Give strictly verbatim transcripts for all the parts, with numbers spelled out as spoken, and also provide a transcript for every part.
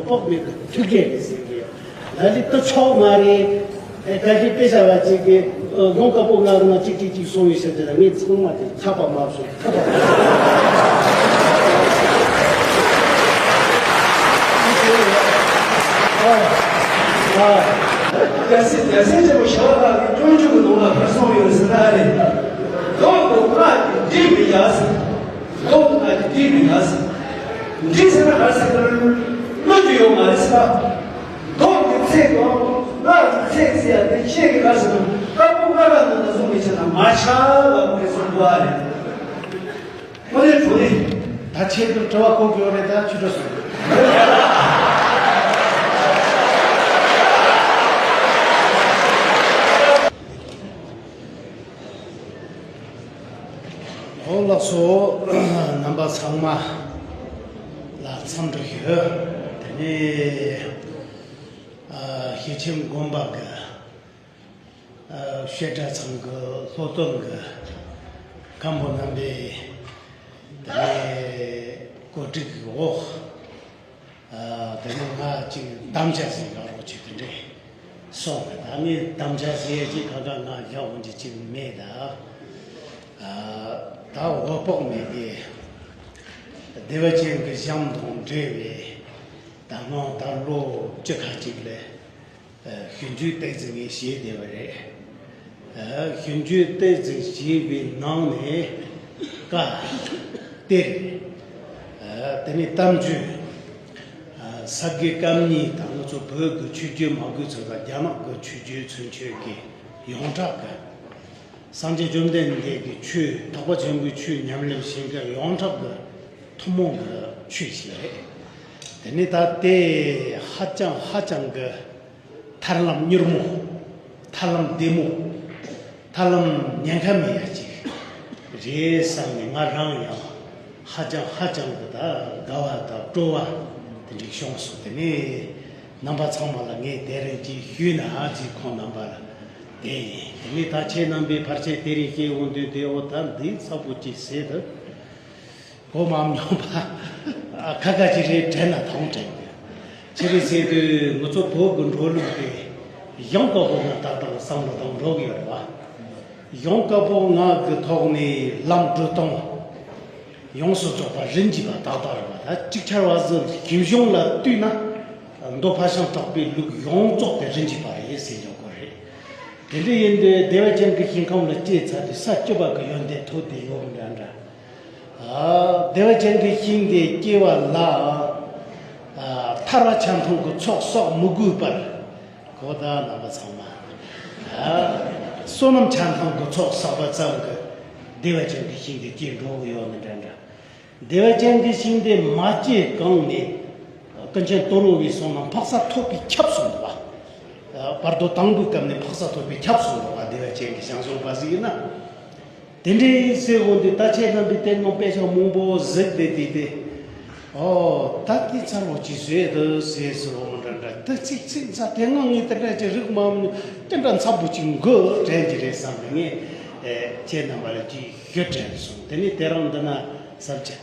ཕོག་མེད་པའི་ཐུགས་རྗེ་རེད་ཟེར་གི་ཡོད། ལ་ལི་ཏི་ཆོག་མ་རེད། ཨེ་བཀའ་བཞིན་དཔེ་བྱ་བ་གཅིག་གིས་ཨ་དགོངས་དཀར་པོ་ང་རང་གཅིག་གཅིག་གཅིག་གསུང་ཡོད་ཟེར་དེ་ལ་ངས་ཚང་མ་དེ་ཆགས་པ་མ་བཟོ་ཐུབ་པ། ཨ་ཨ། རྒྱལ་སྲས་རྒྱལ་སྲས་ཆེན་པོ་ཞི་བ་ལྷ་གིས་སྤྱོད་འཇུག་གི་ནང་ལ་ཕར་གསུངས་ཡོད་ཟེར་ན་རེད། མདོ་དང་སྔགས་ཀྱི་འདྲིས་མི་ཡག་ཟེར། མདོ་དང་སྔགས་ཀྱི་འདྲིས་མི་ཡག་ཟེར། འདྲིས་ཟེར་ན་ག་རེ་ཟེར་གི་རེད། བློ་རྒྱུ་ཡོད་མ་རེད་ཟེར། མདོ་གི་ཚིག་དང་སྔགས་ཀྱི་ཚིག་ཟེར་ཡ་དེ་ཤེས་གི་ག་རེ་ཟེར་ན་དཀར་པོ་སྔགས་ཀ་ནང་ལ་བཟུང་མི་བྱེད་ན་མ་ཆགས་པ་ཁོ་རེ་གསུང་དགོས་ཨ་རེད། ཁོ་ནས་གྲོ་ནས། ད་ཆེད་དུ་དྲི་བ་གོ་དགོས་རེད། ད་ཆུ་དྲི་སོང་། ཨོ་ལགས་སོ། རྣམ་པ་ཚང་མ་ལ་འཚམས་འདྲི་ཞུ། དེ་ནས་ཨ་ཞེ་ཆེན་དགོན་པ་གི་ཨ་བཤད་གྲྭ་ཚང་གི་སློབ་སྟོན་གྱི་མཁན་པོ་རྣམ་པས་དེ་ནས་གོ་སྒྲིག་གི་འོག་ཨ་དེ་ནས་ང་ཅིག་དམ་བཅའ་ཟིན་ཡག་རོགས་ཅིག་དེ་འདྲས་སོང་ངས། ད་ངས་དམ་བཅའ་ཟིན་ཡག་ཅིག་ཁ་ཁ་ང་ཡག་འོང་གི་ཅིག་མེད་ད། ཨ་ད་འོད་དཔག་མེད་ཀྱི་བདེ་བ་ཅན་གྱི་ཞིང་དང་འབྲེལ་བའི་ད་སྔོན་ད་ལོ་བཅུ་ཁ་ཅིག་ལས་ཨ་ཞིབ་འཇུག་ཏོག་ཙམ་ངས་བྱས་བསྡད་པ་རེད། ཨ་ཞིབ་འཇུག་ཏོག་ཙམ་བྱས་པའི་ནང་ནས་བཀའ་གཏེར་ཨ་དེ་ནས་གཏམ་རྒྱུད་ཨ་ས་དགེ་བཀའ་རྙིང་དང་ང་ཚོ་བོད་ཀྱི་ཆོས་བརྒྱུད་མང་པོའི་ཚོ་དང་རྒྱ་ནག་གི་ཆོས་བརྒྱུད་ཚུན་ཆོད་ཀྱི་ཡོངས་གྲགས་ཀྱི་སངས་རྒྱས་བཅོམ་ལྡན་འདས་ཀྱི་ཆོས་ཐེག་པ་ཆེན་པོའི་ཆོས་ཉམས་ལེན་བྱེད་མཁན་ཡོངས་གྲགས་ཀྱི་ཐུན་མོང་གི་ཆོས་ཤིག་རེད། དེ་ནས་ད་དེ་ཧ་ཅང་ཧ་ཅང་གི་ཐར་ལམ་མྱུར་མོ། ཐར་ལམ་བདེ་མོ། ཐར་ལམ་ཉེན་ཁ་མེད་ཡ་ཅིག་རེད་བསམ་ནས་ང་རང་ཡང་ཧ་ཅང་ཧ་ཅང་གི་ད་དགའ་བ་དང་སྤྲོ་བ་དེ་འདྲ་བྱུང་སོང་། དེ་ནས་རྣམ་པ་ཚང་མ་ལ་ངས་དེ་རིང་ཅིག་ཞུས་ན་ཨ་ཅིག་ཁོང་རྣམ་པ་ལ་དེ་ཡིན། དེ་ནས་ད་ཁྱེད་རྣམ་པས་ཕལ་ཆེར་དེ་རིང་བཤད་འོང་དུས་དེ་འོ་ད་འདི་ཚ་པོ་ཅིག་ཟེར་དུས། གོ་མ་མྱོང་པ། ཨ་ཁ་ཁ་ཅིག་རེད་དྲན་ན་ཐང་དྲན་གི། ཆི་རེད་ཟེར་དུས་ང་ཚོ་བོད་ཀྱི་འགྲོ་ལུགས་དེ་ཡང་དཀར་པོ་ང་ཏག་ཏག་བསམ་བློ་བཏང་འགྲོ་གི་ཡོད་རེད་བ། ཡང་དཀར་པོ་ང་གི་ཐོག་ནས་ལམ་འགྲོ་སྟངས་ཡོངས་སུ་རྫོགས་པ་རིན་གྱིས་པ་ཏག་ཏག་རེད་བ། ད་ཅིག་ཆར་བ་ཟིག་ཞིབ་སྦྱོང་ལ་བལྟས་ན་མདོ་ཕ་ཤང་གྲགས་པའི་ལུགས་ཡོངས་རྫོགས་དེ་རིན་གྱིས་པ་རེད་ཟེར་ཡོང་གི་རེད། དེ་འདྲ་ཡིན་དུས་བདེ་བ་ཅན་གྱི་ཞིང་ཁམས་ལ་སྐྱེས་ཚར་དུས་ས་བཅུ་པ་གི་ཡོན་ཏན་ཐོབ་བསྡད་ཡོད་འདྲ་འདྲ། ཨ་བདེ་བ་ཅན་གྱི་ཞིང་དེ་སྐྱེ་བ་ལ་ཨ་ཐར་པ་ཆ་མཐུན་གྱི་ཚོགས་བསགས་མི་དགོས་པར། གོ་ད་རྣམ་པ་ཚང་མ། ཨ་བསོད་ནམས་ཆ་མཐུན་གྱི་ཚོགས་བསགས་པ་ཙམ་གྱིས་བདེ་བ་ཅན་གྱི་ཞིང་དེ་སྐྱེ་འགྲོ་གི་ཡོད་ནི་འདྲ་འདྲ། བདེ་བ་ཅན་གྱི་ཞིང་དེ་མ་སྐྱེས་གོང་ནས་ཀུན་མཁྱེན་དོལ་པོ་པའི་གསུང་ནང་འཕགས་ས་ཐོབ་པས་ཁྱབ་སོང་འདུག་བ། བར་དོ་དང་པོའི་སྐབས་ནས་འཕགས་ས་ཐོབ་པས་ཁྱབ་སོང་འདུག་བ། བདེ་བ་ཅན་གྱི་ཞིང་སྦྱོང་བ་ཟིག་ཡིན་ན། དེ་འདྲའི་ཟེར་འོང་དུས་ད་ཁྱེད་རྣམ་པས་དེ་ནང་དཔེ་ཆ་མང་པོ་གཟིགས་བསྡད་དེ་དེ། ཨོ་ད་དེ་ཚར་བ་ཅིག་བཟོས་འདུག་ཟེར་ཟེར་འོང་འདྲ་འདྲ། ད་ཚིག་ཚིག་ཚ་དེ་སྔ་ངས་དེ་འདྲ་ཅིག་རིག་མ་མྱོང་། དེ་འདྲ་ཚ་པོ་ཅིག་འགོ་དྲན་གྱི་རེད་བསམ་ནས་ངས་ཨེ་ཁྱེད་རྣམ་པ་ལ་ཅིག་ཞུ་དྲན་སོང་། དེ་ནས་དེ་རིང་འདི་ན་ས་སྐྱ་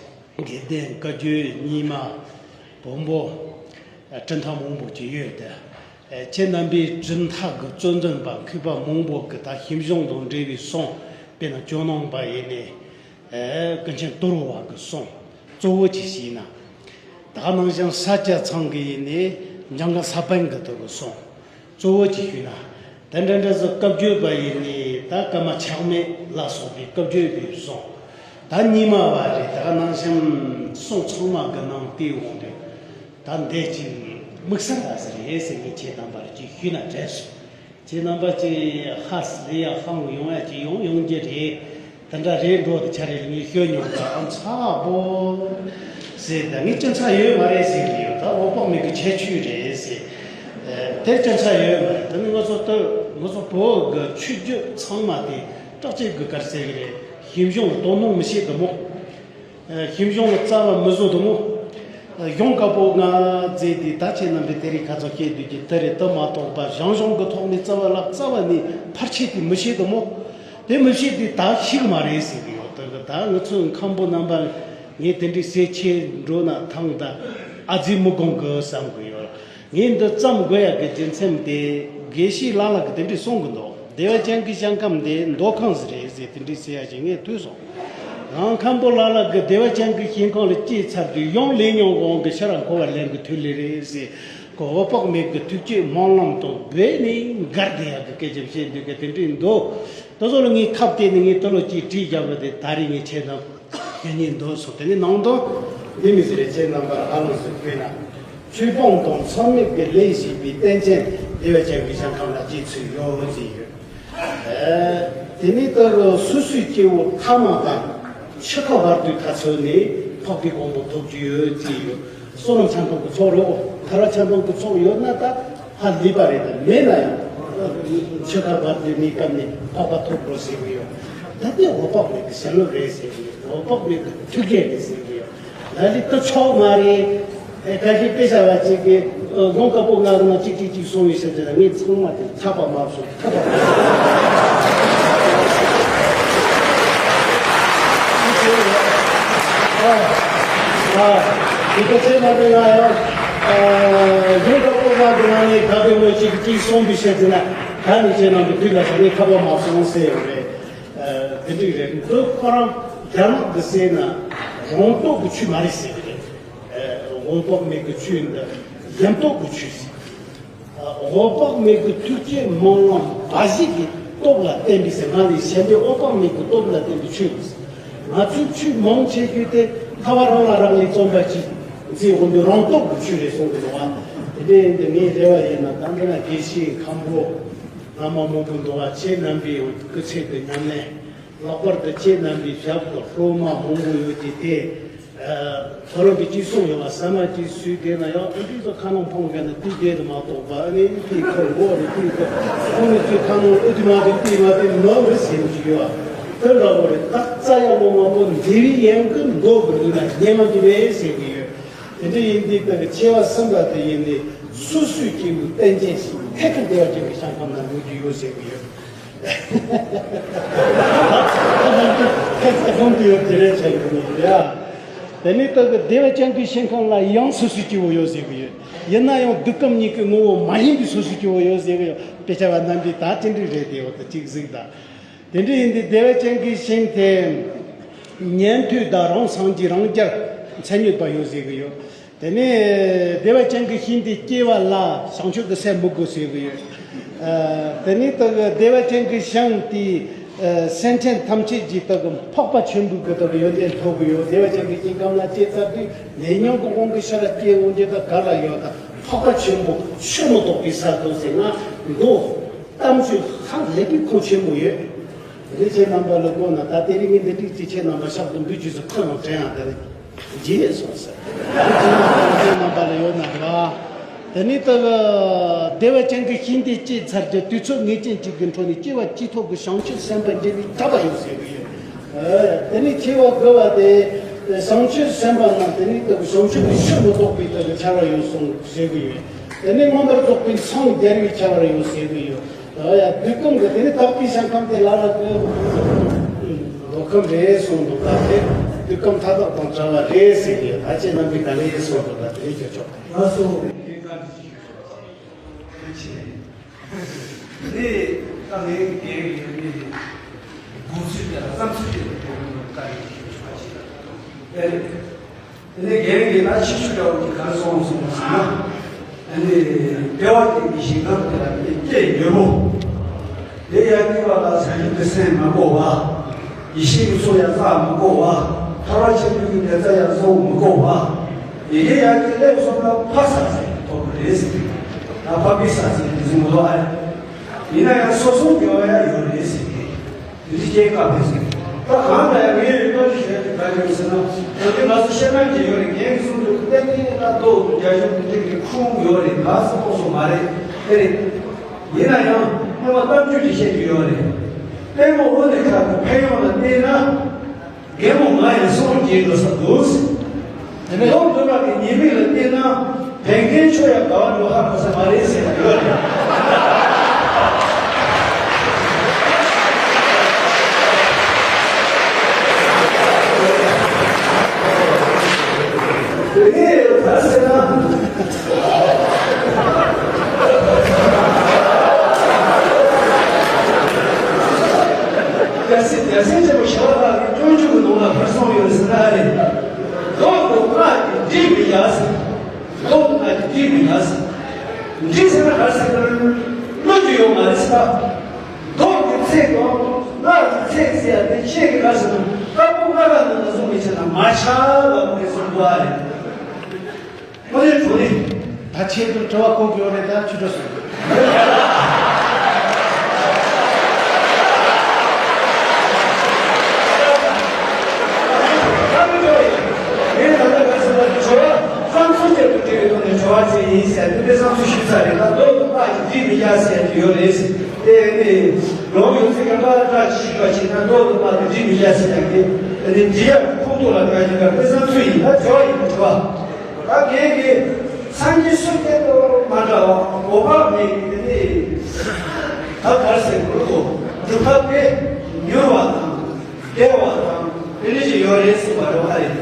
དགེ་ལྡན་བཀའ་བརྒྱུད་རྙིང་མ་བོན་པོ་གྲུབ་མཐའ་མང་པོ་ཅིག་ཡོད་དེ། ཁྱེད་རྣམ་པས་གྲུབ་མཐའ་གི་གཙོ་འཛིན་པ་མཁས་པ་མང་པོ་གི་ད་ཞིབ་སྦྱོང་དང་འབྲེལ་བའི་གསུང་། དཔེར་ན་ཇོ་ནང་པ་ཡིན་ནའི་ཀུན་མཁྱེན་དོལ་པོ་པ་གི་གསུང་གཙོ་བོ་ཅིག་བྱས་ན། ད་ནང་བཞིན་ས་སྐྱ་ཚང་གི་ཡིན་ནའི་འཇམ་མགོན་ས་པཎ་གི་དོལ་གི་གསུང་། གཙོ་བོ་ཅིག་ཞུས་ན། དེ་འདྲ་འདྲ་ཟིག་བཀའ་བརྒྱུད་པ་ཡིན་ནའི་ད་ཀརྨ་ཆགས་མེད་ལ་སོགས་པའི་བཀའ་བརྒྱུད་པའི་གསུང་། ད་རྙིང་མ་བ་རེད། ད་ནང་བཞིན་གསུང་ཚང་མ་གི་ནང་བལྟས་འོང་དུས། ད་འདི་ཅིག་དམིགས་བསལ་ལ་ཟེར་ཡས་ཟེར་ངས་ཁྱེད་རྣམ་པར་ཅིག་ཞུས་ན་དྲན་སོང་། ཁྱེད་རྣམ་པ་ཅིག་ཧ་ལས་ཡ་ཧང་ཡོང་ཡ་ཅིག་ཡོང་ཡོང་རྒྱུ་རེད། དེ་འདྲ་རེད་འགྲོ་དེ་ཆ་རེ་ངས་ཤོད་མྱོང་ད་ཨ་ཚ་བོ་ཟེར། ད་ངས་སྐྱོན་ཆ་ཡོད་མ་རེད་ཟེར་གི་ཡོད། ད་འོད་དཔག་མེད་ཀྱི་ཁྱད་ཆོས་རེད་ཟེར། དེ་སྐྱོན་ཆ་ཡོད་མ་རེད། ད་ནི་ང་ཚོ་ད་ང་ཚོ་བོད་ཀྱི་ཆོས་བརྒྱུད་ཚང་མ་དེ་སྐྲག་ཅིག་གི་གར་ཟེར་གི་རེད། ཞིབ་སྦྱོང་ལ་དོ་སྣང་མི་བྱེད་དུ་མོ། ཞིབ་སྦྱོང་ལ་རྩ་བ་མི་བཟོ་དུ་མོ། གཞུང་བཀའ་པོད་ལྔ་མཛད་དེ་ད་ཁྱེད་རྣམ་པས་དེ་རིང་ཁ་ཚོ་བཤད་དུས་ཀྱི་དེ་རེད་དུ་མ་གཏོགས་པ་ཞང་ཞུང་གི་ཐོག་ནས་རྩ་བ་ལ་རྩ་བ་ནས་ཕར་ཆེར་དེ་མི་བཤད་དུ་མོ། དེ་མི་བཤད་དེ་ད་ཤི་གི་མ་རེད་ཟེར་གི་ཡོད། དེ་གི་ད་ང་ཚོའི་མཁན་པོ་རྣམ་པ་ངས་དེ་འདྲའི་ཟས་ཆེ་འགྲོ་ན་ཐང་ད། ཨ་ཙི་མི་དགོངས་གི་བསམ་གི་ཡོད། ངས་འདི་བརྩམས་དགོས་ཡག་གི་རྒྱུ་མཚན་དེ་དགེ་བཤེས་ལགས་ལགས་ཀྱིས་དེ་འདྲས་གསུང་གི་འདུག་བདེ་བ་ཅན་གྱི་ཞིང་ཁམས་དེ་མདོ་ཁམས་སུ་རེད་ཟེར་དེ་འདྲས་ཟེར་ཡག་ཅིག་ངས་ཐོས་སོང་། ང་མཁན་པོ་ལགས་ལགས་ཀྱིས་བདེ་བ་ཅན་གྱི་ཞིང་ཁམས་ལ་སྐྱེས་ཚར་དུས་ཡང་ལས་ཉོན་གྱི་དབང་གིས་ཕྱིར་འཁོར་བ་ལེན་གྱི་དུས་ལས་རེད་ཟེར། ཁོ་འོད་དཔག་མེད་ཀྱི་ཐུགས་བསྐྱེད་སྨོན་ལམ་དང་སྦྲགས་ནས་འགལ་བསྡད་ཡག་གི་སྐད་ཆ་བཤད་འདུག་གི་དེ་འདྲས་འདུག་དེ་ཚོ་ལ་ངས་ཁ་གཏད་ནས་ངས་དུ་ལོ་གཅིག་བྲིས་བརྒྱབ་པ་དེ་ད་རེས་ངས་ཁྱེད་རྣམས་ཁྱེད་ཉིད་འདོན་སོང་། དེ་ནས་ནང་དོན་འདི་མི་ཟེར་རེ་ཁྱེད་རྣམ་པར་ཧ་ལམ་སུ་བཀོད་ན། ཆོས་སྤོང་དང་མཚམས་མེད་ཀྱི་ལས་བྱེད་པའི་རྟེན་ཅན་བདེ་བ་ཅན་གྱི་ཞིང་ཁམས་ལ་སྐྱེས་ཚུལ་ཡོད་ཅེས་ཡོད། དེ་ནས་ལྟར་སོ་སོའི་སྐྱེ་བོ་ཐ་མ་དང་འཆི་ཁ་བར་དུ་ཐག་ཆོད་ནས་འཕགས་པའི་གོ་འཕང་ཐོབ་རྒྱུ་ཡོད་ཅེས་ཡོད། བསོད་ནམས་ཆ་ཚང་གི་ཚོགས་རེད། ཐར་པ་ཆ་ཚང་གི་ཚོགས་ཡོད་ན་ད་ཧ་ལས་པ་རེད། ད་མེད་ན་ཡང་འཆི་ཁ་བར་དུ་གནས་སྐབས་ནས་འཕགས་པ་ཐོབ་འགྲོ་ཟེར་གི་ཡོད། ད་དེ་འོད་དཔག་མེད་ཀྱི་བྱིན་རླབས་རེད་ཟེར་གི་ཡོད། འོད་དཔག་མེད་ཀྱི་ཐུགས་རྗེ་རེད་ཟེར་གི་ཡོད། ལ་ལི་ཏི་ཆོག་མ་རེད། ཨེ་ཁ་ཤས་དཔེ་བྱ་བ་ཅིག་གིས་ལོང་དཀར་པོ་ང་རང་གཅིག་གཅིག་གཅིག་སོང་བའི་ཕྱིར་དེ་ལ་ངས་ཚང་མ་དེ་ཆགས་པ་མ་སོང་ཐུབ་པ་མ་སོང་། ཨ་ཨ་དེ་ཁ་ཆེ་མ་དེ་ང་ཡང་ལོང་དཀར་པོ་ང་གི་ནང་ནས་ག་གེ་མོ་ཅིག་གཅིག་སོང་བའི་ཕྱིར་དེ་ན་ད་ནི་ཁྱེད་རང་གི་དུས་ལ་ས་ནས་ཐུབ་པ་མ་སོང་ཟེར་ཡོད་རེད། དེ་འདྲ་རེད། འདི་ཁོ་རང་རྒྱ་ནག་གི་ཟེར་ན་རང་རྟོགས་ཀྱི་ཆོས་མ་རེད་ཟེར་གི་རེད། འོད་དཔག་མེད་ཀྱི་ཆོས་འདི་ཡུམ་རྟོགས་ཀྱི་ཆོས་ཟེར། འོད་དཔག་མེད་ཀྱི་ཐུགས་བསྐྱེད་སྨོན་ལམ་འབའ་ཞིག་གི་སྟོབས་ལ་བརྟེན་པའི་ཟེར། ང་ནི་གཞན་པའི་འོད་དཔག་མེད་ཀྱི་སྟོབས་ལ་བརྟེན་པའི་ཆོས་ཟེར། ང་ཚོའི་ཆོས་མང་ཆེ་ཤོས་དེ་ལྷ་བ་རང་ལ་རང་ལས་རྩོམ་པ་ཅིག་མཛད་འོང་དུས་རང་རྟོགས་ཀྱི་ཆོས་རེད་གསུང་གི་འདུག་བ། དེ་འདྲ་ཡིན་དུས་ངའི་རེ་བ་ཡིན་ན་ད་འདི་ན་དགེ་བཤེས་མཁན་པོ་བླ་མ་མང་པོ་འདུག་བ། ཁྱེད་རྣམ་པའི་སྐུ་ཚེ་གི་ཉམས་ལེན། ལྷག་པར་དུ་ཁྱེད་རྣམ་པའི་ཞབས་ཀྱི་སློབ་མ་མང་པོ་ཡོད་ཀྱི་དེ། ཁོ་རང་གི་ཅི་གསུང་ཡོད་པ་ཟ་མ་ཅིག་སུས་བལྟས་ན་ཡང་ཨ་འདི་ཚོ་ཁ་ནང་ཕོང་ག་ན་ཏི་བལྟས་དུ་མ་གཏོགས་པ། ཨ་ནི་ཏི་ཁོ་མགོ་རེ་ཏི་ཁོ་ཁོ་ནི་ཚོའི་ཁ་ནང་ཨུ་ཏི་མ་ཏི་ཏི་མ་ཏི་ནོར་བུ་ཟེར་གྱི་ཡོད། དེ་འདྲ་བོ་རེད། ད་རྩ་ཡ་ལོ་མ་པོ་འདི་བི་ཡན་གི་མདོ་གི་འདུག་ན་སྙན་མ་འདི་རེད་ཟེར་གྱི་ཡོད། དེ་འདྲ་ཡིན་དུས་ད་གི་ཆེ་བ་གསུམ་པ་དེ་ཡིན་ནི་སོ་སོའི་སྐྱེ་བོའི་རྟེན་ཅན་ཞིག་ཐད་ཀར་བདེ་བ་ཅན་གྱི་ཞིང་ཁམས་ན་འགྲོ་རྒྱུ་ཡོད་ཟེར་གྱི་ཡོད། ཁོང་དུ་ཡོད་དེ་རེད་བྱ་ཡོད་ནི་རེད། དེ་ནི་ད་གི་བདེ་བ་ཅན་གྱི་ཞིང་ཁམས་ལ་ཡང་སོ་སོའི་སྐྱེ་བོ་ཡོད་ཟེར་གྱི་ཡོད། ཡིན་ན་ཡང་འདོད་ཁམས་གཉིས་ཀྱི་ངོ་བོ་མ་ཡིན་པའི་སོ་སོའི་སྐྱེ་བོ་ཡོད་ཟེར་གྱི་ཡོད། དཔེ་ཆ་བ་རྣམ་པས་ད་དེ་འདྲ་རེད་དེ་འོ་ད་ཅིག་གཟིགས་དང་། དེ་འདྲ་ཡིན་དུས་བདེ་བ་ཅན་གྱི་ཞིང་དེ་ཉན་ཐོས་དང་རང་སངས་རྒྱས་རང་རྒྱལ་མཚན་ཉིད་པ་ཡོད་ཟེར་གྱི་ཡོད། དེ་ནས་བདེ་བ་ཅན་གྱི་ཞིང་དེ་སྐྱེ་བ་ལ་བྱང་ཆུབ་ཀྱི་སེམས་མི་དགོས་ཟེར་གྱི་ཡོད། དེ་ནས་ད་གི་བདེ་བ་ཅན་གྱི་ཞིང་དེ་སེམས་ཅན་ཐམས་ཅད་ཀྱི་ད་གི་འཕགས་པ་ཆེན་པོའི་གི་ད་གི་ཡོན་ཏན་ཐོབ་གི་ཡོད། བདེ་བ་ཅན་གྱི་ཞིང་ཁམས་ལ་སྐྱེས་ཚར་དུས་ལས་ཉོན་གྱི་དབང་གིས་ཕྱིར་སྐྱེ་འོང་རྒྱུ་ད་ག་ལ་ཡོད། ད་འཕགས་པ་ཆེན་པོ་ཆོས་མི་རྟོགས་པའི་ས་དང་ཟེར་ང་མདོ་གཏམ་ཆོས་ཧ་ལས་པའི་ཁུངས་ཆེན་པོ་ཡོད། དེ་ཁྱེད་རྣམ་པ་ལ་གོ་ན་ད་དེ་རིང་ངས་འདི་འགྲིག་ཅིག་ཁྱེད་རྣམ་པ་ཞབས་ཏུ་འབུལ་རྒྱུ་སུ་ཁོ་ཡང་དྲན་ཡང་དེ་རིང་རྗེས་སོང་ཟེར། ཁྱེད་རྣམ་པ་ལ་ཡོད་ན་ར། དེ་ནི་ད་བདེ་བ་ཅན་གྱི་ཞིང་དེ་སྐྱེས་ཚར་རྒྱུ་དུས་ཚོད་ངེས་ཅན་གཅིག་གི་འཕྲོ་ནས་སྐྱེ་བ་གཅིག་ཐོག་གི་བྱང་ཆུབ་སེམས་དཔའ་འདྲེན་པའི་གྲྭ་པ་ཡོད་ཟེར་གི་ཡོད། དེ་ནི་སྐྱེ་བ་དགུ་བ་དེ་བྱང་ཆུབ་སེམས་དཔའ་ན་དེ་ནི་ད་བྱང་ཆུབ་ཀྱི་ཆོས་མི་རྟོགས་པའི་ད་གི་ཆ་བ་ཡོད་སོང་ཟེར་གི་ཡོད། དེ་ནི་མངོན་པར་རྫོགས་པའི་འཚང་རྒྱ་བའི་ཆ་བ་ཡོད་ཟེར་གི་ཡོད། ཡ་འདོད་ཁམས་ཀྱི་དེ་ནི་དག་པའི་ཞིང་ཁམས་དེ་ལ་ལ་དུ་འདོད་ཁམས་རེད་གསུངས་འདུག་ད་དེ་འདོད་ཁམས་མཐའ་དག་དང་བྲལ་བ་རེད་ཟེར་གི་ཡོད། ད་ཁྱེད་རྣམ་པས་ག་ལེ་གསུངས་འདུག་ད་དེ་ནི་ཁྱོད་ཆོག་ལགས་སོ། དེ་ད་ངའི་འགན་ཡོད་མེད་དགོངས་ཚུལ་དེ་ལ་བསམ་ཚུལ་དེ་ལ་དགོངས་པ་ལྟ་ཡི་ཞུ་ཆོག་པ་ཞིག་ལ། དེ་ནས་རྒན་གྱིས་ན་ཆེ་ཤོས་འདྲ་བོ་དེ་ག་རེ་གསུངས་སོང་ཟེར་ན། ཨ་ནི་བདེ་བ་ཅན་གྱི་ཞིང་ཁམས་དེ་ལ་ནི་སྐྱེ་ཉོན་མོངས། དེ་ཡང་སྐྱེ་བ་ལ་བྱང་ཆུབ་ཀྱི་སེམས་མི་དགོས་པ། ཡེ་ཤེས་ཀྱི་ཚོགས་ཡང་བསགས་མི་དགོས་པ། ཐར་པ་ཆེན་པོའི་གི་བདེ་རྩ་ཡང་བཟུང་མི་དགོས་པ། ཡི་གེ་ཡང་སྐྱེ་ལེགས་སོང་ན་འཕགས་ས་ཟེར་ཐོབ་ཀྱི་རེད་ཟེར། ད་འཕགས་པའི་ས་ཟེར་དེ་བཟུང་མི་དགོས་ཨ། ཡིན་ན་ཡང་སོ་སོ་ཉོ་ཡ་ཡོད་རེད་ཟེར་གི། དེ་འདྲ་སྐྱེ་དཀའ་བས་ཟེར། ད་གང་ལ་ཡང་ངའི་རིག་པ་ཞིག་ཞེས་ཏེ་ག་ཡོད་ཟེར་ན། ད་དེ་ང་ཚོ་བཤད་ན་ཅི་ཡོད་རེད། ངའི་གསུང་དུ་གཏན་གཏན་ད་ལྟོ་རྒྱ་གཞུང་དེ་འདྲ་གི་ཁུངས་ཡོད་རེད། ང་ཚོ་ལྟོགས་སོ་མ་རེད་དེ་རེད། ཡིན་ན་ཡང་སྔོན་མ་གཏམ་རྒྱུད་ཅིག་བཤད་རྒྱུ་ཡོད་རེད། ལྟད་མོ་དབུ་ནས་ཁ་གི་ཕན་ཡོན་ལ་བལྟས་ན། རྒན་མོ་ང་ཡང་སོང་རྒྱས་འགྲོ་ས་འདུག་ཟེར། དེ་ནས་ཡོང་འདོད་པ་གི་ཉེས་དམིགས་ལ་བལྟས་ན། བན་རྒན་ཆོ་ཡང་ག་བ་འགྲོ་ཧ་གོ་ས་མ་རེད་ཟེར་ཡོད་རེད། དེ་ནས་ད་ཟེར་ན་ འདྲི་མི་ལ་ཟེར། འདྲི་ཟེར་ན་ག་ཟེར་ན་བློ་རྒྱུ་ཡོད་མ་རེད་ཟེར། མདོ་རྒྱུ་ཚད་དང་སྔགས་རྒྱུ་ཚད་ཟེར་ཡ་དེ་ཁྱེད་ཀྱི་ག་ཟེར་ན་དཀར་པོ་ལྔ་ཀ་ནང་ལ་བཟུང་མི་བྱེད་ན་མ་ཆགས་ལ་མི་གསུང་དགོས་ཨ་རེད། ཁོ་ནའི་གྲོགས་ནི། ད་ཁྱེད་ཚོ་དྲི་བ་གོ་དགོས་རེད། ད་ཆུ་དྲོ་སོང་། ད་ངས་ཀྱི་སངས་རྒྱས་སུ་སྐད་དུ་མ་འདྲ་བ་འོད་དཔག་མེད་ཀྱི་ནི་ད་གར་སེ་གུ་རུ་སྒྲུབ་ཐབས་དེ་མྱུར་བ་དང་བདེ་བ་དང་དེ་འདྲ་ཞིག་ཡོད་རེད་གསུངས་པ་རེད་བ་རེད།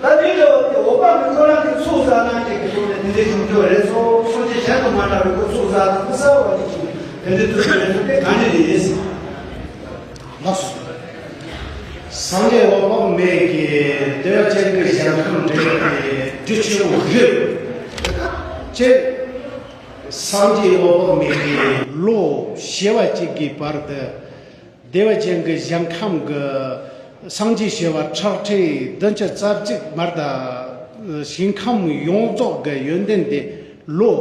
ད་དེ་འདྲ་བ་དེ་འོད་དཔག་མེད་ཁོ་རང་གི་ཚོགས་བསགས་གནང་མཁན་གྱི་ཐོག་ནས་དེ་འདྲའི་བྱུང་རྒྱུ་རེད་སོ། སངས་རྒྱས་གཞན་དང་མ་འདྲ་བའི་ཁོ་ཚོགས་བསགས་དང་ཁོ་གསར་བ་ཞིག་བྱུང་དེ་འདྲའི་ཐུགས་རྗེ་རེད་སོ། དེ་གང་འདྲ་རེད། ལགས་སོ། སངས་རྒྱས་འོད་དཔག་མེད་ཀྱིས་བདེ་བ་ཅན་གྱི་ཞིང་ཁམས་འདྲེན་པའི་རྒྱུ་ཆེན་པོ་ཡོད། ཅེས། སངས་རྒྱས་འོད་དཔག་མེད་ཀྱིས་ལོ་བྱེ་བ་གཅིག་གི་བར་དུ་བདེ་བ་ཅན་གྱི་ཞིང་ཁམས་ཀྱི་སངས་རྒྱས་བྱེ་བ་ཁྲག་ཁྲིག་བདུན་ཅུ་རྩ་གཅིག་མར་དང་ཞིང་ཁམས་ཡོངས་རྫོགས་ཀྱི་ཡོན་ཏན་དེ་ལོ་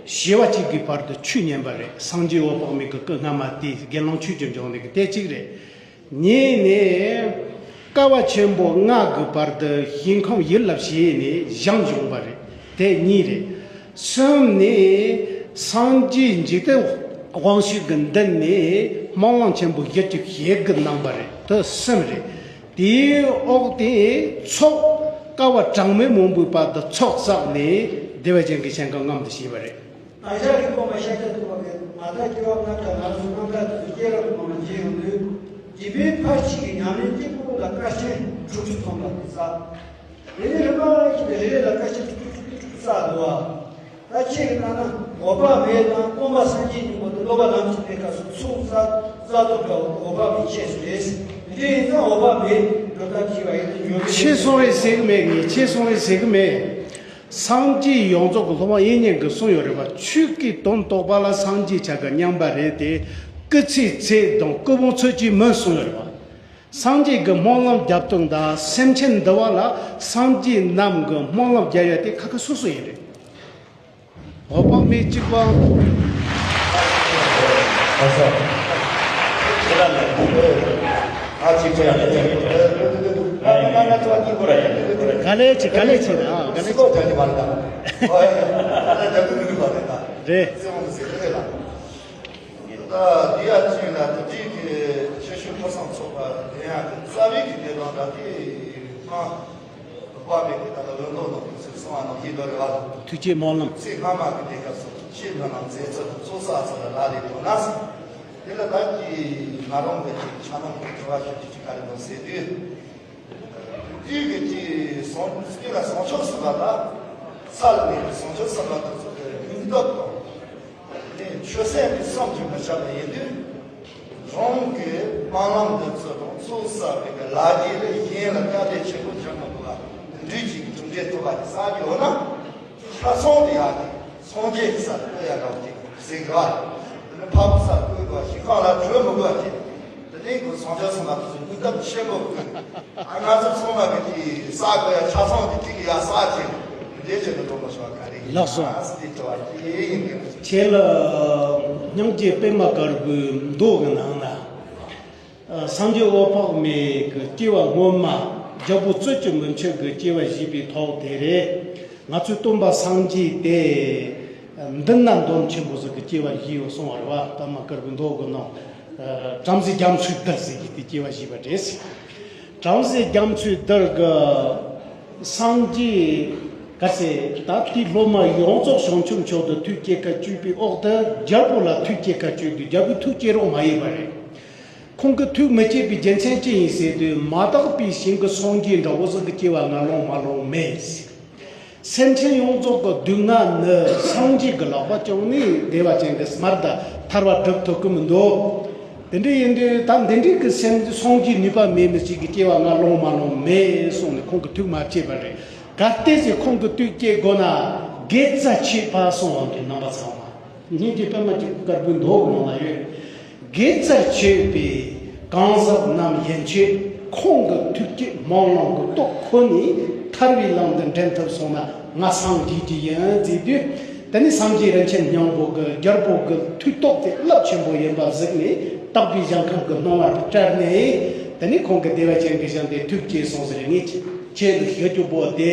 བྱེ་བ་གཅིག་གི་བར་དུ་ཆོས་ཉན་པ་རེད། སངས་རྒྱས་འོད་དཔག་མེད་ཀྱི་སྐུ་སྔ་མ་དེ་དགེ་སློང་ཆོས་ཀྱི་འབྱུང་གནས་ཀྱི་དེ་གཅིག་རེད། གཉིས་ནས། བསྐལ་པ་ཆེན་པོ་ལྔ་གི་བར་དུ་ཞིང་ཁམས་ཡུལ་ལ་བྱས་ནས་ཞིང་བྱུང་བ་རེད། དེ་གཉིས་རེད། གསུམ་ནས། སངས་རྒྱས་འཇིག་རྟེན་དབང་ཕྱུག་གི་མདུན་ནས་སྨོན་ལམ་ཆེན་པོ་བཞི་བཅུ་ཞེ་དགུ་གནང་བ་རེད། དེ་གསུམ་རེད། དེའི་འོག་དེ་ཚོགས་བསྐལ་པ་གྲངས་མེད་མང་པོའི་བར་དུ་ཚོགས་བསགས་ནས་བདེ་བ་ཅན་གྱི་ཞིང་ཁམས་མངོན་དུ་བྱས་པ་རེད། ཨ་ཞང་གི་སྟོན་པ་ཤཱཀྱ་ཐུབ་པ་གིས་མ་དག་སྐྱེ་བ་ལྔ་དང་ང་ཚོ་རྣམ་དག་དེ་ཚོ་སྐྱེ་རབས་ཀྱི་ངོ་མ་མཇལ་ཡོང་དུས། སྡིག་པའི་ཕར་ཕྱིན་གྱི་ཉམས་ལེན་གཅིག་པུ་ལ་དཀའ་སྤྱད་དྲུག་ཅུ་ཐམ་པ་དེ་བསགས། དེ་ནས་རིམ་པ་རེ་རེ་ལ་དཀའ་སྤྱད་དྲུག་ཅུ་དྲུག་ཅུ་བསགས་འདུག་བ། ད་ཁྱེད་ཀྱིས་ལྟ་ན་འོད་དཔག་མེད་དང་སྟོན་པ་སངས་རྒྱས་གཉིས་པོ་དེ་སློབ་པ་ལམ་གྱི་གནས་སྐབས་སུ་ཚོགས་བསགས་བསགས་སྟོབས་འདྲ་བོ་འོད་དཔག་མེད་ཆེ་ཤོས་རེད། དེ་འདྲ་ཡིན་ཙང་འོད་དཔག་མེད་འགྲོ་སྟངས་ཤེས་པ་ཡིན་ན་ཉོན་མོངས་ཆེ་སོང་བས་ཟེར་གི་མེད། ངས་ཆེ་སོང་བས་ཟེར་གི་མེད། སངས་རྒྱས་ཡོངས་རྫོགས་ཀྱི་སློབ་མ་དབྱིག་གཉེན་གྱིས་གསུངས་ཡོད་རེད་བ། ཆོས་ཀྱི་དོན་རྟོགས་པ་ལ་སངས་རྒྱས་བྱ་དགའ་མཉམ་པ་རེད་དེ། སྐུ་ཚེའི་ཚད་དང་སྐུ་ཕུང་ཚད་ཀྱིས་མི་གསུངས་ཡོད་རེད་བ། སངས་རྒྱས་ཀྱི་སྨོན་ལམ་རྒྱབ་སྟངས་དང་སེམས་ཅན་འདུལ་བ་ལ་སངས་རྒྱས་རྣམས་ཀྱི་སྨོན་ལམ་རྒྱབ་ཡ་དེ་ཁ་ཁ་སོ་སོ་ཡིན་རེད། འོད་དཔག་མེད་གཅིག་པ། ཨ་ཅིག་ཅིག་ཡང་ལས་ཀྱང་ཡོད། ང་ང་ང་ཚོ་གཉིས་པོ་ར་ཡང་ཡོད། ག་ལེ་ཆེ་ག་ལེ་ཆེ་ཨ་ག་ལེ་ཆེ། སྲིད་པོ་ཅན་གྱི་མ་རེད་ད། ཨོ་ཡ་ཡ་ད་རྒྱབ་ཏུ་མི་འདུག་པ་རེད་ད། རེད། སྲིད་པོ་མི་སྲིད་རེད་ལ། ད་འདི་ཡ་གཅིག་ལ་དེ་འདྲའི་གི་ཆེ་ཤོས་ཕུན་སུམ་ཚོགས་པ་ལེན་ཡག་གི་རྩ་བའི་གི་གནད་དོན་ད་དེ་ཨ། དཔག་མེད་ཀྱི་ད་ལྟ་ལུང་རྟོགས་ནང་དུ་ཚུར་གསུངས་པ་ནང་བཞིན་དུ་རེད་བ། ཐུགས་བསྐྱེད་སྨོན་ལམ། ཚེ་སྔ་མ་གི་གནས་སྐབས་སུ་ཆོས་སྨོན་ལམ་མཛད་ཚུལ་དང་ཚོགས་བསགས་ཚུལ་ལ་ལ་ལས་དོན་ན། དེ་ལ་ད་ཀྱི་ང་རང་གི་ཅིག་ཆ་ནང་གི་དྲི་བ་ཞུ་རྒྱུ་ཅིག་ག་རེ་འདུག་ཟེར་དུས། དུས་ཀྱི་ཅིག་སངས་རྒྱས་ལ་བྱང་ཆུབ་སེམས་དཔའ་ལ་ས་ལ་གནས་པའི་བྱང་ཆུབ་སེམས་དཔའ་དེ་ཚོ་གི་སྙིང་སྟོབས་དང་། དེ་ཆོས་སེམས་ཀྱི་བསམ་གྱིས་མི་ཁྱབ་པ་ཡིན་དུས། རང་གི་སྨོན་ལམ་འདི་ཚོ་དང་ཚོགས་བསགས་པའི་གི་ལ་རྒྱ་ལས་གཞན་ལ་དཀའ་ལས་ཆེན་པོ་འཇོག་མི་དགོས་པ་དེ་འདྲའི་ཅིག་གྲུབ་འབྲས་ཐོབ་པ་དེ་བསགས་ཡོད་ན། ཆ་ཚང་དེ་ཡག་གི་སངས་རྒྱས་ཀྱི་སར་བཀོད་ཡག་འདྲ་བོ་ཅིག་ཟེར་གི་བ། དེ་ནི་འཕགས་པའི་སར་བཀོད་དགོས་པ་ཞིག་གང་ལ་བྲོས་མི་དགོས་པ་ཅིག་དེ་ནས་ཁོ་སངས་རྒྱས་སོང་ན་དེ་ཚོ་སྙིང་སྟོབས་ཆེན་པོ་དགོས། ཨ་ང་ཚོ་ཚང་མ་གི་དེ་ས་གོ་ཡ་ཆ་ཚང་གི་ཅིག་ཡ་ས་ཆེ་འདྲེ་ཆེ་ནི་འགྲོ་མ་ཤོག་ག་རེ་ཡིན། ལགས་སོ། ཨ་སི་དེ་དྲི་བ་དེ་ཡིན་གི། ཁྱེད་ལ་སྙིང་རྗེ་པདྨ་དཀར་པོའི་མདོ་གི་ནང་ན། སངས་རྒྱས་འོད་དཔག་མེད་ཀྱི་སྐྱེ་བ་སྔོན་མ་རྒྱལ་པོ་རྩོད་ཀྱི་མི་ཆོག་གི་སྐྱེ་བ་བཞེས་པའི་ཐོག་དེ་རེད། ང་ཚོའི་སྟོན་པ་སངས་རྒྱས་དེ་མདུན་ན་འདོམ་ཆེན་པོ་ཟིག་གི་སྐྱེ་བ་བཞེས་ཡོད་གསུང་བ་རེད་བ། པདྨ་དཀར་པོའི་མདོ་གི་ནང་། བྲམ་ཟེ་རྒྱ་མཚོའི་བདུད་ཟེར་གྱི་དེ་སྐྱེ་བ་བཞེས་པ་རེད། བྲམ་ཟེ་རྒྱ་མཚོའི་བདུད་གི་སངས་རྒྱས་ག་ཚད་ད་དེའི་སློབ་མ་ཡོངས་རྫོགས་བྱང་ཆུབ་མཆོག་ཏུ་ཐུགས་བསྐྱེད་ཁ་གཅིག་པའི་འོག་ཏུ་རྒྱལ་པོ་ལ་ཐུགས་བསྐྱེད་ཁ་གཅིག་ཏུ་རྒྱལ་པོའི་ཐུགས་བསྐྱེད་རོགས་མ་ཡིན་པ་རེད། ཁོང་གི་ཐུགས་མི་བསྐྱེད་པའི་རྒྱུ་མཚན་ཅི་ཡིན་ཟེར་དུས་མ་དག་པའི་ཞིང་གི་སངས་རྒྱས་འདྲ་བོ་ཟིག་གི་སྐྱེ་བ་ང་ལོང་མ་ལོང་མེད། སེམས་ཅན་ཡོངས་རྫོགས་ཀྱི་སྡུག་བསྔལ་ནི་སངས་རྒྱས་ཀྱི་ལག་པ་བརྐྱངས་ནས་བདེ་བ་ཅན་གྱི་མར་དང་ཐར་པ་སྒྲུབ་ཐུབ་ཀྱི་མི་འདུག་དེ་འདྲ་ཡིན་དུས་ད་འདི་འདྲའི་གི་སེམས་སངས་རྒྱས་ནུས་པ་མེད་མི་ཞིག་གི་སྐྱེ་བ་ང་ལོང་མ་ལོང་མེད་གསུངས་ནས་ཁོང་གི་ཐུགས་མ་བསྐྱེད་པ་རེད། གལ་ཏེ་ཟེར་ཁོང་གི་ཐུགས་བསྐྱེད་དགོས་ན། དགེ་རྩ་ཆོས་པ་གསུང་བ་འདི་རྣམ་པ་ཚང་མ་སྙིང་རྗེ་པད་མ་གི་བཀའ་པོད་མདོ་གི་ནང་ལ་ཡོད། དགེ་རྩར་མཆོད་པའི་གང་ཟག་རྣམས་ཡན་ཆད་ཁོང་གི་ཐུགས་ཀྱི་སྨོན་ལམ་གྱི་སྟོབས་ཁོ་ནས་ཐར་བའི་ལམ་དུ་འདྲེན་ཐུབ་སོང་ན་ང་སངས་རྒྱས་ཀྱི་ཡིན་ཟེར་དུས། དེ་ནི་སངས་རྒྱས་རིན་ཆེན་སྙིང་པོ་གི་རྒྱལ་པོ་གི་མཐུ་སྟོབས་དེ་རླབས་ཆེན་པོ་ཡིན་པ་གཟིགས་ནས་དག་པའི་ཞིང་ཁམས་ཀྱི་སྣང་བ་སྤྲད་ནས། དེ་ནི་ཁོང་གི་བདེ་བ་ཅན་གྱི་ཞིང་དེ་ཐུགས་བསྐྱེད་སོང་ཟེར། ངས་ཁྱེད་ལ་ཞུ་རྒྱུ་པོ་དེ།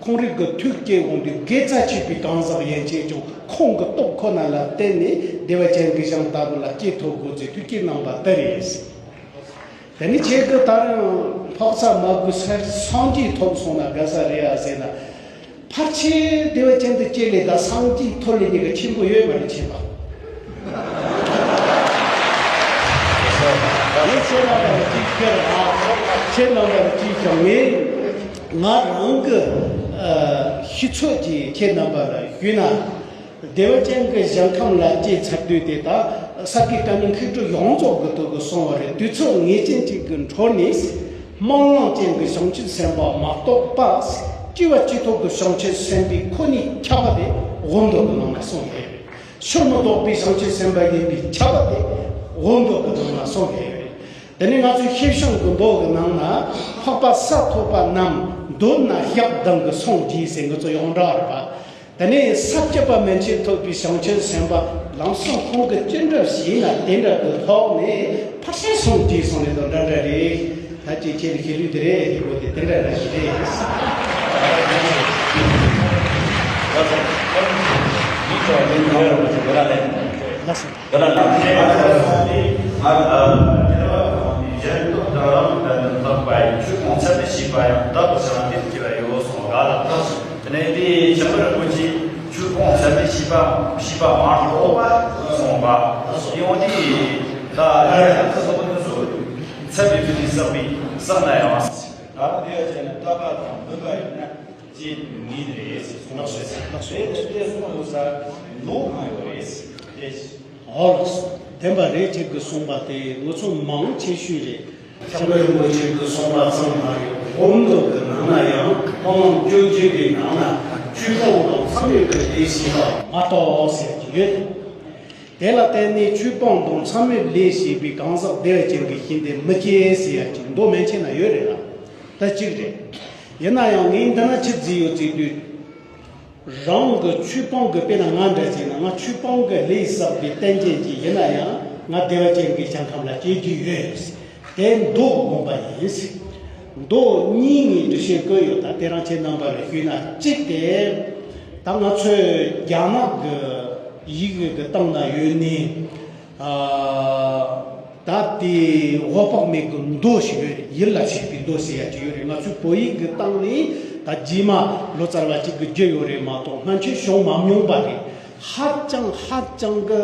ཁོང་རིགས་ཀྱི་ཐུགས་བསྐྱེད་འོང་དུས་དགེ་རྩ་ཆོས་པའི་གང་ཟག་ཡན་ཆད་ཀྱང་ཁོང་གི་སྟོབས་ཁོ་ན་ལ་བརྟེན་ནས་བདེ་བ་ཅན་གྱི་ཞིང་ལྟ་བུ་ལ་སྐྱེ་ཐུབ་དགོས་ཚུལ་ཐུགས་བསྐྱེད་གནང་བ་དེ་རེད། དེ་ནི་ཁྱེད་ཀྱི་ད་རུང་འཕག་འཚག་མ་དགོས་སར་སངས་རྒྱས་ཐོབ་སོང་ན་དགའ་ས་རེད་ཨ་ཟེར་ན། ཕལ་ཆེར་བདེ་བ་ཅན་དུ་སྐྱེ་ལས་ད་སངས་རྒྱས་ཐོབ་ལས་ཉེ་གི་ཆེན་པོ་ཡོད་མ་རེད་ཁྱེད་པ། ངས་ཁྱེད་རྣམ་པ་ལ་གཅིག་ཁྱེར་ཨ། ཁྱེད་རྣམ་པ་ལ་གཅིག་ཀྱང་ངས་ང་རང་གི་ཤི་ཚོད་ཀྱིས་ཁྱེད་རྣམ་པ་ལ་ཞུས་ན། བདེ་བ་ཅན་གྱི་ཞིང་ཁམས་ལ་སྐྱེས་ཚར་དུས་དེ་དག་ས་དགེ་བཀའ་རྙིང་མཁས་གྲུབ་ཡོངས་རྫོགས་ཀྱི་དོན་གྱི་གསུང་བ་རེད། དུས་ཚོད་ངེས་ཅན་ཅིག་གི་འཕྲོ་ནས་སྨོན་ལམ་ཅན་གྱི་བྱང་ཆུབ་སེམས་དཔའ་མ་གཏོགས་པ། སྐྱེ་བ་སྐྱེ་ཐོག་གི་བྱང་ཆུབ་སེམས་དཔའི་ཁོ་ནའི་ཁྱབ་པ་དེ་དབང་མདོ་གི་ནང་ན་གསུངས་ཡོད། ཕྱིར་མི་ལྡོག་པའི་བྱང་ཆུབ་སེམས་དཔའ་ཡིན་པའི་ཁྱབ་པ་དེ་དབང་མདོ་གི་ནང་ན་གསུངས་ཡོད། དེ་ནས་ང་ཚོའི་ཤེས་བྱ་གི་མདོ་གི་ནང་ན་འཕགས་པ་ས་ཐོབ་པ་རྣམས་མདོར་ན་ཞག་དང་གི་སོང་རྗེས་ཟེར་ང་ཚོ་ཡོངས་གྲགས་རེད་པ། དེ་ནས་ས་བཅུ་པ་མན་ཆད་ཐོབ་པའི་བྱང་ཆུབ་སེམས་དཔའ་ལམ་སང་ཁོང་གི་ཅི་འདྲ་བྱས་ན་དེ་འདྲ་དུ་ཐོག་ནས་ཕར་ཕྱིན་སོང་རྗེས་སོང་ནས་དང་འདྲ་འདྲ་རེད། ད་ཅིག་ཁྱེད་ལ་ཤེས་ལུགས་དེ་རེད། དེ་གོ་དེ་དེ་འདྲ་འདྲ་ཞིག་རེད། ལགས་སོ། དེ་ལ་ལ་གཞན་སྟོབས་དང་རང་ལུགས་ལ་ནི་ལྷག་པ་ཡི་ཆོས་སྤོང་ཚད་མེད་ཞེས་པ་ཡང་བདག་ཏུ་བྱ་བ་འདི་སྐྱེ་བ་ཡོད་གསུངས་པ་ལ། དེ་ནས་འདི་བྱང་ཆུབ་རིན་པོ་ཆེ་ཆོས་སྤོང་ཚད་མེད་ཞེས་པ་ཞེས་པ་མ་གཏོགས་པ་གསུངས་པ། དེ་ཡང་འདི་ད་ཡ་ཡ་ད་སོགས་པ་འདི་ཚོ་ཚད་མེད་པའི་བསགས་པའི་བསགས་ན་ཡང་། ད་དེ་བས་ཀྱང་ནི་བསྟོད་པ་དང་འབུལ་བ་ཡིན་ན། ཅེས་ངེས་རེད་ཟེར་གསུངས་པ་རེད། དེ་དེ་གསུངས་ཡོད་ས་ལོག་མ་ཡོད་རེད་ཟེར་ཏེ། འོ་ལགས་སོ། བདེན་པ་རེད། ཁྱེད་ཀྱིས་གསུངས་པ་དེ་ང་ཚོ་མང་ཆེ་ཤོས་རེད། བྱང་ཆུབ་རིན་པོ་ཆེ་གིས་གསུངས་པ་ཙམ་མ་རེད། སྒོམ་མདོ་གི་ནང་ན་ཡང་སྨོན་ལམ་བཅོ་བརྒྱད་པའི་ནང་ན་ཆོས་སྤོང་དང་མཚམས་མེད་ཀྱི་ལས་བྱས་པ་མ་གཏོགས་ཟེར་གྱི་ཡོད། དེ་ལ་བརྟེན་ནས་ཆོས་སྤོང་དང་མཚམས་མེད་ལས་བྱས་པའི་གང་ཟག་བདེ་བ་ཅན་གྱི་ཞིང་དེ་མི་སྐྱེ་ཟེར་ཡ་ཅིག་མདོ་མན་ཆད་ན་ཡོད་རེད་ལ། ད་གཅིག་རེད། ཡིན་ན་ཡང་ངས་འདི་ན་ཆི་བརྩིས་ཡོད་ཟེར་དུས། རང་གི་ཆོས་སྤོང་གི་དཔེར་ན་ང་འདྲ་ཅིག་ན་ང་ཆོས་སྤོང་གི་ལས་བསགས་པའི་རྟེན་ཅན་ཅིག་ཡིན་ན་ཡང་ང་བདེ་བ་ཅན་གྱི་ཞིང་ཁམས་ལ་སྐྱེ་རྒྱུ་ཡོད། དེ་མདོ་དགོངས་པ་ཡིན། མདོ་གཉིས་ངས་འགྲེལ་བཤད་བཀོད་ཡོད། ད་དེ་རང་ཁྱེད་རྣམ་པ་ལ་ཞུས་ན་གཅིག་དེ། ད་ང་ཚོས་རྒྱ་ནག་གི་ཡི་གེ་གི་སྟེང་ན་ཡོད་ནི། ཨ། ད་དེ་འོད་དཔག་མེད་ཀྱི་མདོ་ཞིག་ཡོད་རེད། ཡིད་ལ་བྱེད་པའི་མདོ་ཟེར་ཡ་ཅིག་ཡོད་རེད། ང་ཚོའི་བོད་ཡིག་གི་སྟེང་ནས་ད་རྗེས་མ་ལོ་ཙཱ་བ་གཅིག་གིས་བསྒྱུར་ཡོད་རེད་མ་གཏོགས་སྔ་ཕྱི་བྱུང་མ་མྱོང་པ་རེད། ཧ་ཅང་ཧ་ཅང་གི་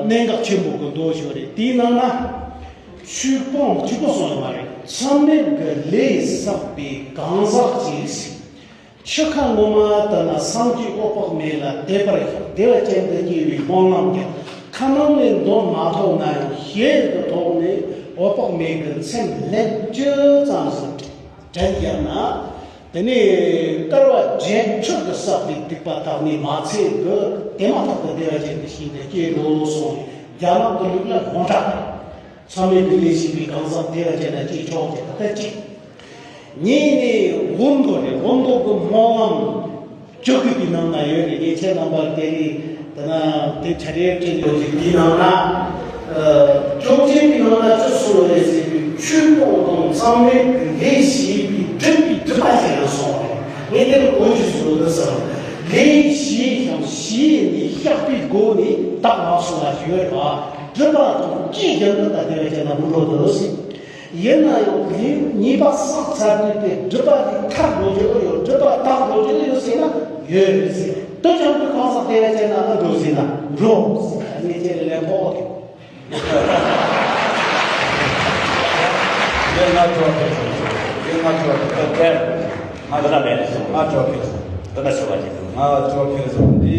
གནད་འགག་ཆེན་པོ་གི་མདོ་ཞིག་ཡོད་རེད། དེའི་ནང་ན་ཆོས་སྤོང་གཅིག་པོ་གསུངས་ཡོད་མ་རེད། མཚམས་མེད་ཀྱི་ལས་བསགས་པའི་གང་ཟག་ཅིག་ཟེར། འཆི་ཁ་ངོ་མ་ལྟར་ན་སངས་རྒྱས་འོད་དཔག་མེད་ལ་དད་པར་ཞུགས། བདེ་བ་ཅན་དུ་སྐྱེ་བའི་སྨོན་ལམ་གྱིས་ཁ་ནང་ནས་འདོན་མ་ཐུབ་ན་ཡང་ཞལ་གྱི་ཐོག་ནས་འོད་དཔག་མེད་ཀྱི་མཚན་ལན་བཅུ་ཙམ་ཞིག་དྲན་བརྒྱབ་ན། དེ་ནས་བསྐལ་པ་བརྒྱད་ཅུ་གི་བསགས་པའི་སྡིག་པ་དག་ནས་མ་ཚད་ཀྱི་དེ་མ་ཐག་ཏུ་བདེ་བ་ཅན་གྱི་ཞིང་དུ་སྐྱེ་རོ་གསུངས། རྒྱ་ནག་གི་ལུགས་ལ་དགོངས་འགྲེལ། མཚམས་མེད་དུ་ལས་བྱས་པའི་གང་ཟག་བདེ་བ་ཅན་ལ་སྐྱེ་ཆོག་ཅེས་ད་ལྟ་གཅིག་གཉིས་ནས་འོད་མདོ་རེད། འོད་མདོ་གི་སྨོན་ལམ་བཅོ་བརྒྱད་པའི་ནང་ན་ཡོད་རེད། ངས་ཁྱེད་རྣམ་པར་དེ་རིང་དེ་ན་དེ་གྲ་རེ་སྤྲད་ཡོད་ཅིག་དེའི་ནང་ན་ཨ་བཅོ་བརྒྱད་པའི་ནང་ན་ཅི་གསུངས་རེད་ཟེར་དུས། ཆོས་སྤོང་དང་མཚམས་མེད་ཀྱི་ལས་བྱས་པའི་སྒྲིབ་པའི་སྒྲིབ་པ་ཞིག་ལ་སོང་བ་རེད། ངས་དེ་ལ་གོ་རྒྱུ་ཞིག་ཡོད་ཟེར། ལས་བྱས་ཤིང་བྱས་ནས་བཤགས་པའི་སྒོ་ནས་བདག་ལ་སོང་བ་ཞིག་ཡོད་རེད་པ། སྒྲིབ་པ་དང་སྐྱེས་ཀྱང་ད་བདེ་བ་ཅན་ལ་མི་འགྲོ་འདུག་ཟེར། ཡིན་ན་ཡང་ལས་ཉེས་པ་བསགས་ཚར་དུས་དེ་སྒྲིབ་པ་དེ་ཐར་འགྲོ་རྒྱུ་ཡོད། སྒྲིབ་པ་དག་འགྲོ་རྒྱུ་ཡོད་ཟེར་ན་ཡོད་ཟེར། དེ་ཀྱང་དུས་གང་ཟག་བདེ་བ་ཅན་ལ་ཨ་འགྲོ་ཟེར་ན་འགྲོ་ཟེར། ངས་ཁྱེད་ལ་ལན་ཕོག་གོ། ཡིན་ན་ཁྱོད་ཡིན་ན་ཁྱོད་ཁྱོད་ཁྱོད། ང་ད་ལན་སོང་། ང་ཅོག་གེ་སོང་། ད་ན་ཆོ་བ་ཅིག་ང་ཅོག་གེ་སོང་། འདི་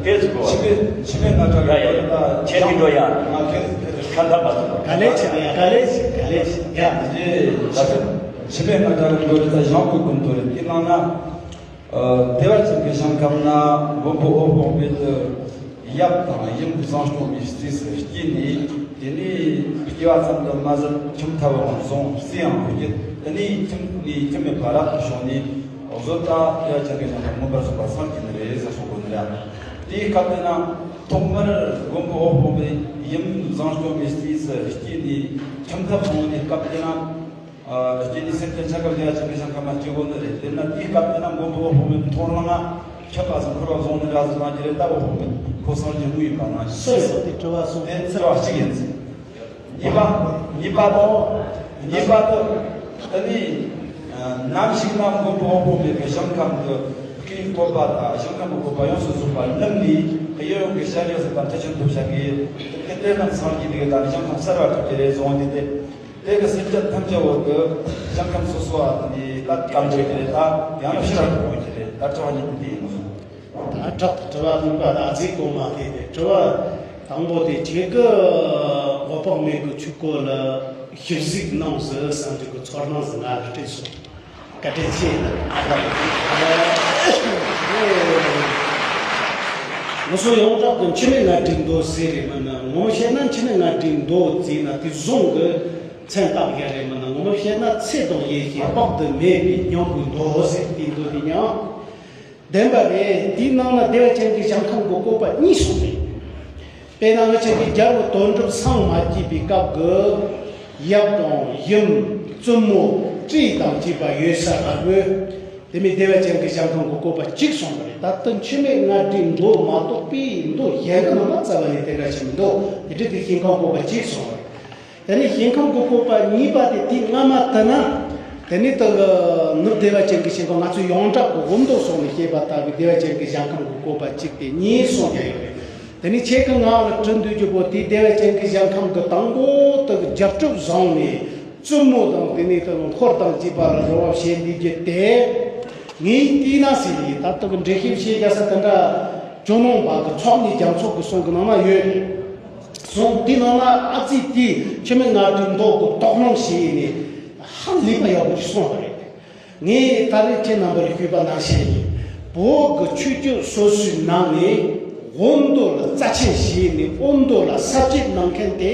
དེ་ཟིག་གོ། ཕྱི་མི་ཕྱི་མི་ང་ཅོག་གེ། ཡ་ཡ་ཡ། ཁྱེད་ཀྱི་འགྲོ་ཡ། ང་ཁེ་ཁེ་ཁ་ད་མ་ཐུབ། ག་ལེ་ཆེ་ཡ། ག་ལེ་ཆེ། ག་ལེ་ཆེ་ཡ། འདི་ད་ཕྱི་མི་ང་ཅོག་གེ་འགྲོ་རེད། ད་ཞང་ཁུ་ཀུན་ཐོ་རེད། དེ་ནང་ན། བདེ་བ་ཅན་གྱི་ཞིང་ཁམས་ན་མགོན་པོ་འོད་དཔག་མེད་དུ་ཡབ་དང་ཡུམ་བཟང་སྐྱོང་བའི་རྩིས་སུ་སྐྱེས་ནས། དེ་ནས་སྐྱེ་བ་ཙམ་དུ་མ་ཟད། ཁྱིམ་ཐབ་ཡང་བཟུང་། རྩིས་ཡང་བརྒྱུད། དེ་ནས་ཁྱིམ་ནས་ཁྱིམ་མེད་པར་རབ་ཏུ་བྱུང་ནས། གཟོད་དུ་བདེ་བ་ཅན་གྱི་ཞིང་ཁམས་མངོན་པར་རྫོགས་པར་སངས་རྒྱས་ནི་རེད་ཟེར་གསུང་གོ་ནི་རེད། དེའི་སྐབས་དེ་ན་ཐོག་མར་མགོན་པོ་འོད་དཔག་མེད་ཡུམ་བཟང་སྐྱོང་བའི་རྩིས་སུ་སྐྱེས་ནས། ཁྱིམ་ཐབ་བཟུང་བའི་སྐབས་དེ་ན། ཨ། སྐྱེས་ནས་སེམས་ཅན་ཆ་ཁྱབ་བདེ་བ་ཅན་གྱི་ཞིང་ཁམས་ན་སྐྱེ་དགོས་ནི་རེད། དེ་ན་དེའི་སྐབས་དེ་ན་མགོན་པོ་འོད་དཔག་མེད་མཐོང་སྣང་ང་ཁྱབ་པ་ཟིག་འཁོར་བ་བཟུང་ནི་ར་ཟིག་ལ་ཅི་རེད། ད་འོད་དཔག་མེད་ཁོ་སངས་རྒྱས་དངོས་ཡིན་པ་ནང་བཞིན། སོ་སོ་དེ་དྲི་བ་སོང་། དེ་ཚེ་བ་གཅིག་ཡིན་ཟིག་གཉིས་པ། གཉིས་པ་དང་། གཉིས་པ་དེ་དེ་ནི། ཨ། ནམ་ཞིག་ན་མགོན་པོ་འོད་དཔག་མེད་ཀྱི་ཞིང་ཁམས་ཀྱི་སྐུའི་བཀོད་པ་དང་ཞིང་ཁམས་ཀྱི་བཀོད་པ་ཡོངས་སུ་རྫོགས་པ་བསྣུབས་ནས། གཡས་གཡོན་གྱི་སྤྱན་རས་གཟིགས་དང་ཐེག་ཆེན་ཐོབ་བྱ་གི་དེ་དེ་རྣམས་སངས་རྒྱས་དེ་གི་དང་ཞིང་ཁམས་གསར་བ་ཐོབ་ཀྱི་རེད་གསུངས་ཏེ། དེ་དེ་གི་སེམས་ཅན་ཐམས་ཅད་འོག་གི་ཞིང་ཁམས་སོ་སོ་བ་ནི་ད་སྐམ་འགྲོ་གི་རེད། ད་ཡང་ན་ཕྱི་ར་འགྲོ་གི་རེད། ད་དྲི་བ་གཉིས་པོ་དེ་ཡིན་ནོ། ད་དྲག་དྲི་བ་གཉིས་པ་ད་རྫིག་གོ་མ་དེ་དེ་དྲི་བ་དང་པོ་དེ་ཁྱེད་ཀྱི་འོད་དཔག་མེད་ཀྱི་ཆོས་སྐོར་ལ་ཞིབ་གཟིགས་གནང་ཟིག་བསམ་རྒྱུ་གི་ཚོར་སྣང་ཟིག་ང་ལ་སྤྲད་སོང་། བཀའ་དྲིན་ཆེ། ང་ཚོ་ཡོངས་གྲགས་ཀྱི་འཆི་མེད་ལྔ་སྡེའི་མདོ་ཟེར་རེད། མིན་ན་ངོ་མ་བཤད་ན་འཆི་མེད་ལྔ་སྡེའི་མདོ་ཟེར་ན་དེ་བཟུང་གི་མཚན་བཏགས་ཡ་རེད། མིན་ན་ངོ་མ་བཤད་ན་ཚེ་དང་ཡེ་ཤེས་དཔག་ཏུ་མེད་པའི་སྙིང་པོའི་མདོ་ཟེར་དེའི་མདོ་དེ་ཡང་བདེན་པ་རེད། དེའི་ནང་ན་བདེ་བ་ཅན་གྱི་ཞིང་ཁམས་ཀྱི་བཀོད་པ་གཉིས་གསུངས་རེད། དཔེར་ན་ང་ཅག་གི་རྒྱལ་པོ་དོན་གྲུབ་སངས་མ་རྒྱས་པའི་སྐབས་ཀྱི་ཡབ་དང་ཡུམ། བཙུན་མོ། སྲས་དང་བཅས་པ་ཡོད་ས་ལ་མོད། དེ་མིན་བདེ་བ་ཅན་གྱི་ཞིང་ཁམས་ཀྱི་བཀོད་པ་གཅིག་གསུངས་པ་རེད། ད་ལྟ་འཆི་མེད་ལྔ་སྡེའི་མདོ་མ་གཏོགས་པའི་མདོ་གཞན་གྱི་ནང་ན་རྩ་བ་ནས་དེ་འདྲ་ཞིག་མི་འདུག་དེ་འདྲ་དེ་ཞིང་ཁམས་བཀོད་པ་གཅིག་གསུངས་པ་རེད། དེ་ནས་ཞིང་ཁམས་ཀྱི་བཀོད་པ་གཉིས་པ་དེ་དེའི་སྔ་མ་དེ་ན། དེ་ནས་ད་ནུབ་བདེ་བ་ཅན་གྱི་ཞིང་ཁམས། ང་ཚོའི་ཡོངས་གྲགས་ཀྱི་འོག་མདོ་སོགས་ནས་བཤད་པ་ལྟ་བུའི་བདེ་བ་ཅན་གྱི་ཞིང་ཁམས་ཀྱི་བཀོད་པ་གཅིག་དེ་གཉིས་གསུངས་ཀྱི་ཡོད་རེད། དེ་ནས་ཁྱེད་ཀྱིས་ང་ལ་དྲི་འདོད་རྒྱུ་བོ་དེ་བདེ་བ་ཅན་གྱི་ཞིང་ཁམས་ཀྱི་དང་པོ་དེ་གི་རྒྱབ་གྲབས་བཟུང་ནས་བཙུན་མོ་དང་དེ་ནས་ད་འཁོར་དང་བཅས་པ་ལ་རོལ་བ་བྱེད་འདི་རྒྱུ་དེ། ངས་བལྟས་ན་ཟེར་ཡིན། ད་ལྟ་གི་འགྲེལ་བཤད་བྱེད་རྒྱ་ས་དེ་འདྲ་ཇོ་ནང་པ་གི་ཚོགས་གཉིས་རྒྱ་མཚོ་གི་གསུང་གི་ནང་ན་ཡོད་རེད། གསུང་དེའི་ནང་ན་ཨ་ཙི་དེས་འཆི་མེད་ལྔ་སྡེའི་མདོ་གི་དོགས་སློང་བྱས་ནས་ཧ་ལས་པ་ཡག་པོ་ཞིག་གསུངས་པ་རེད། ངས་ད་རེས་ཁྱེད་རྣམ་པར་ཞུས་པ་ནང་བཞིན་ཡིན། བོད་ཀྱི་ཆོས་བརྒྱུད་སོ་སོའི་ནང་ནས་འོ་མདོ་ལ་རྩ་ཆེན་བྱས་ནས་འོ་མདོ་ལ་ཟབ་ཅིང་གནང་མཁན་དེ་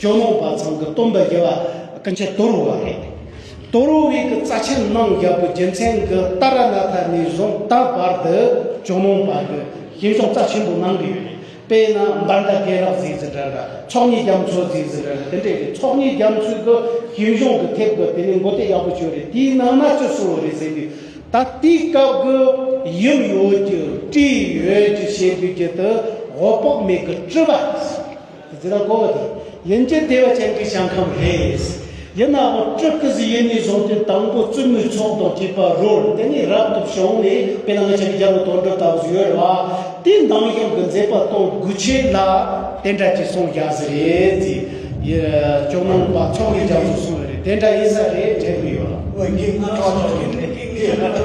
ཇོ་ནང་པ་ཚང་གི་སྟོན་པ་རྒྱལ་བ་ཀུན་མཁྱེན་དོ་རུ་བ་རེད། དོ་རུ་བའི་གི་རྩ་ཆེན་གནང་རྒྱག་པའི་རྒྱུ་མཚན་གྱིས་ཏཱ་ར་ནཱ་ཐ་ནས་བཟུང་ད་བར་དུ་ཇོ་ནང་པ་གི་ཞིབ་འཇུག་རྩ་ཆེན་པོ་གནང་གི་ཡོད་རེད། དཔེར་ན་བྷ་དྲ་གྷི་རབ་ཟེར་ཟིན་འདྲ་འདྲ། ཚོགས་གཉིས་རྒྱ་མཚོ་ཟེར་ཟིན་འདྲ་འདྲ། དེ་འདྲའི་ཚོགས་གཉིས་རྒྱ་མཚོའི་གི་ཞིབ་འཇུག་གི་དེབ་གི་དེ་ནས་མགོ་བདེ་ཡག་པོ་བྱོས་རེད། དེའི་ནང་ན་ཅི་གསུངས་རེད་ཟེར་དུས། ད་དེའི་སྐབས་ཀྱི་ཡུམ་ཡོད་ཀྱི་སྲས་ཡོད་ཀྱི་བྱེད་དུས་ཀྱི་དེ་འོད་དཔག་མེད་ཀྱི་སྤྲུལ་པ། དེ་ལ་གོ་བ་དེ་ཡིན་གྱི་བདེ་བ་ཅན་གྱི་ཞིང་ཁམས་རེད། ཡིན་ནའང་སྤྲུལ་སྐུ་ཟིག་ཡིན་ནས་བཟུང་སྟེ་དང་པོ་བཙུན་མོའི་ཚོགས་དང་བཅས་པ་རོལ། དེ་ནས་རབ་ཏུ་བྱུང་ནས་དཔེར་ན་ང་ཅག་གི་རྒྱལ་པོ་དོན་གྲུབ་ལྟ་བུ་ཟིག་ཡོད་རེད་བ། དེའི་ནང་བཞིན་གྱི་མཛད་པ་གཏོང་དགོས་ཆེད་ལ་དེ་འདྲ་ཅིག་གསུངས་བཞག་ཟིག་རེད་ཟེར། ཡ། ཇོ་ནང་པ་ཚོགས་ཀྱི་རྒྱ་མཚོ་གསུངས་ཡོད་རེད། དེ་འདྲ་ཡིན་ས་རེད་དྲན་གྱི་ཡོད་ལ།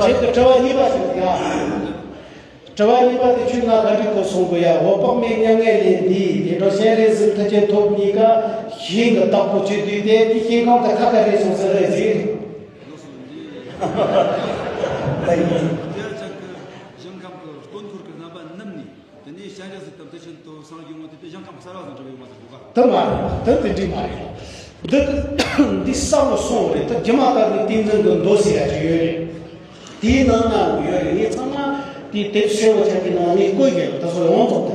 ཁྱེད་ཀྱི་དྲི་བ་གཉིས་པ་ཞིག་ཡ། དྲི་བ་གཉིས་པ་དེ་ཁྱོད་ང་ག་འདྲ་གོ་སོང་གོ་ཡ། འོད་དཔག་མེད་མྱ་ངན་ལས་འདས། དེ་འཕྲོ་སྤྱན་རས་གཟིགས་ཐུགས་རྗེ་ཐོབ་གཉིས་ཀ་ཞིང་གི་བདག་པོ་བྱེད་དུས་དེ་དེ་ཞིང་ཁམས་དེ་ཁ་ཁ་རེད་སོང་ཟེར་རེད་ཟེར། ལགས་སོ། འདི་ད་ཡིན། དེར་ཅག་གི་ཞིང་ཁམས་ཀྱི་སྟོན་འཁོར་གྱི་རྣམ་པ་བསྣམས་ནས། དེ་ནས་སྤྱན་རས་གཟིགས་དང་ཐེག་ཆེན་ཐོབ་སངས་རྒྱས་འོང་དུས་དེ་ཞིང་ཁམས་གསར་བ་ཟིག་འགྲུབ་ཡོད་མ་ཟིག་གོ་ག་དེ་མ་རེད། དེ་དེ་འདྲ་མ་རེད། འདི་འདི་གསར་བ་སོང་རེད། ད་རྗེ་མ་དར་བའི་ཏིང་འཛིན་གྱི་མདོ་ཟེར་ཡ་ཅིག་ཡོད་རེད། དེའི་ནང་ན་ཡོད་རེད། ངས་ཚང་མ་དེའི་དེབ་སེར་པོ་ཆགས་ཀྱི་ནང་ནས་བཀོད་ཡོད། ད་སོ་ཡོངས་རྫོགས་དེ།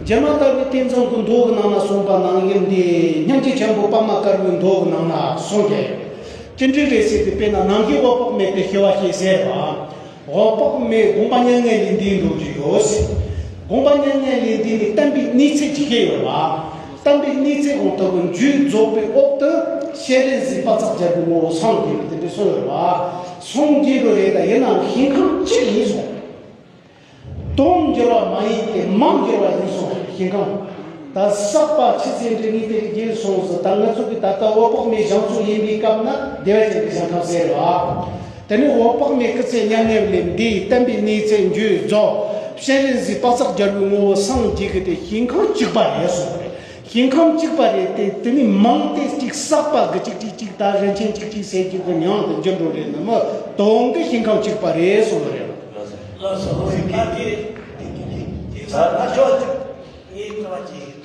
རྗེ་མ་དར་བའི་ཏིང་འཛིན་གྱི་མདོ་གི་ནང་ན་གསུངས་པ་ནང་བཞིན་དེ་སྙིང་རྗེ་ཆེན་པོ་པདྨ་དཀར་པོའི་མདོ་གི་ནང་ན་གསུངས་ཀྱི་ཡོད་རེད། ཅི་འདྲ་རེད་ཟེར་དུས་དཔེར་ན་ནམ་མཁའི་འོད་དཔག་མེད་དེ་ཞི་བ་ཞེས་ཟེར་བ། འོད་དཔག་མེད་དགོངས་པ་མྱ་ངན་ལས་འདས་འགྲོ་རྒྱུ་ཡོད་ཟེར། དགོངས་པ་མྱ་ངན་ལས་འདས་ནས་བསྟན་པའི་གནས་ཚུལ་ཅིག་བཤད་ཡོད་པ། བསྟན་པའི་གནས་ཚུལ་གང་ལྟ་བུ་མཇུག་རྫོགས་པའི་འོག་ཏུ་སྤྱན་རས་གཟིགས་དཔག་བསམ་རྒྱལ་པོའི་ངོ་བོ་སངས་རྒྱས་པ་དེ་འདྲ་གསུངས་ཡོད་པ། སངས་རྒྱས་པ་རེད། ད་ཡིན་ནའང་ཞིང་ཁམས་གཅིག་ཡིན་གསུངས། དུས་འགྱུར་བ་མ་ཡིན་ཏེ་མང་འགྱུར་བ་ཡིན་གསུངས། ཞིང་ཁམས་ད་བསགས་པ་ཆུ་ཚན་འདྲ་གཉིས་དེ་རྒྱས་སོང་ཟེར། ད་ང་ཚོ་གི་ད་ལྟ་འོད་དཔག་མེད་ཞིང་མཚོ་ཡིན་པའི་སྐབས་ན་བདེ་བ་ཅན་གྱི་ཞིང་ཁམས་ཟེར་བ། དེ་ནས་འོད་དཔག་མེད་སྐུ་ཚེ་མྱ་ངན་ལས་འདས། བསྟན་པའི་གནས་ཚུལ་མཇུག་རྫོགས། སྤྱན་རས་གཟིགས་དཔག་བསམ་རྒྱལ་པོའི་ངོ་བོ་སངས་རྒྱས་ཀྱི་དེ་ཞིང་ཁམས་གཅིག་པ་རེད་གསུངས་པ་རེད། ཞིང་ཁམས་གཅིག་པ་རེད་དེ། དེ་ནི་མིང་དེ་གཅིག་བསགས་པ་གི་གཅིག་གཅིག་གཅིག་ད་རིན་ཆེན་གཅིག་གཅིག་ཟེར་གྱི་གི་མིང་དུ་འགྱུར་འགྲོ་རེད། ནི་མི་དོན་གྱི་ཞིང་ཁམས་གཅིག་པ་རེད་གསུངས་པ་རེད། ལགས་སོ། ལགས་སོ། ད་དེ་དེ་དེ་དེ་ད་ད་ཆོག་ཅིག་ངའི་དྲི་བ་ཅིག་ཡིན།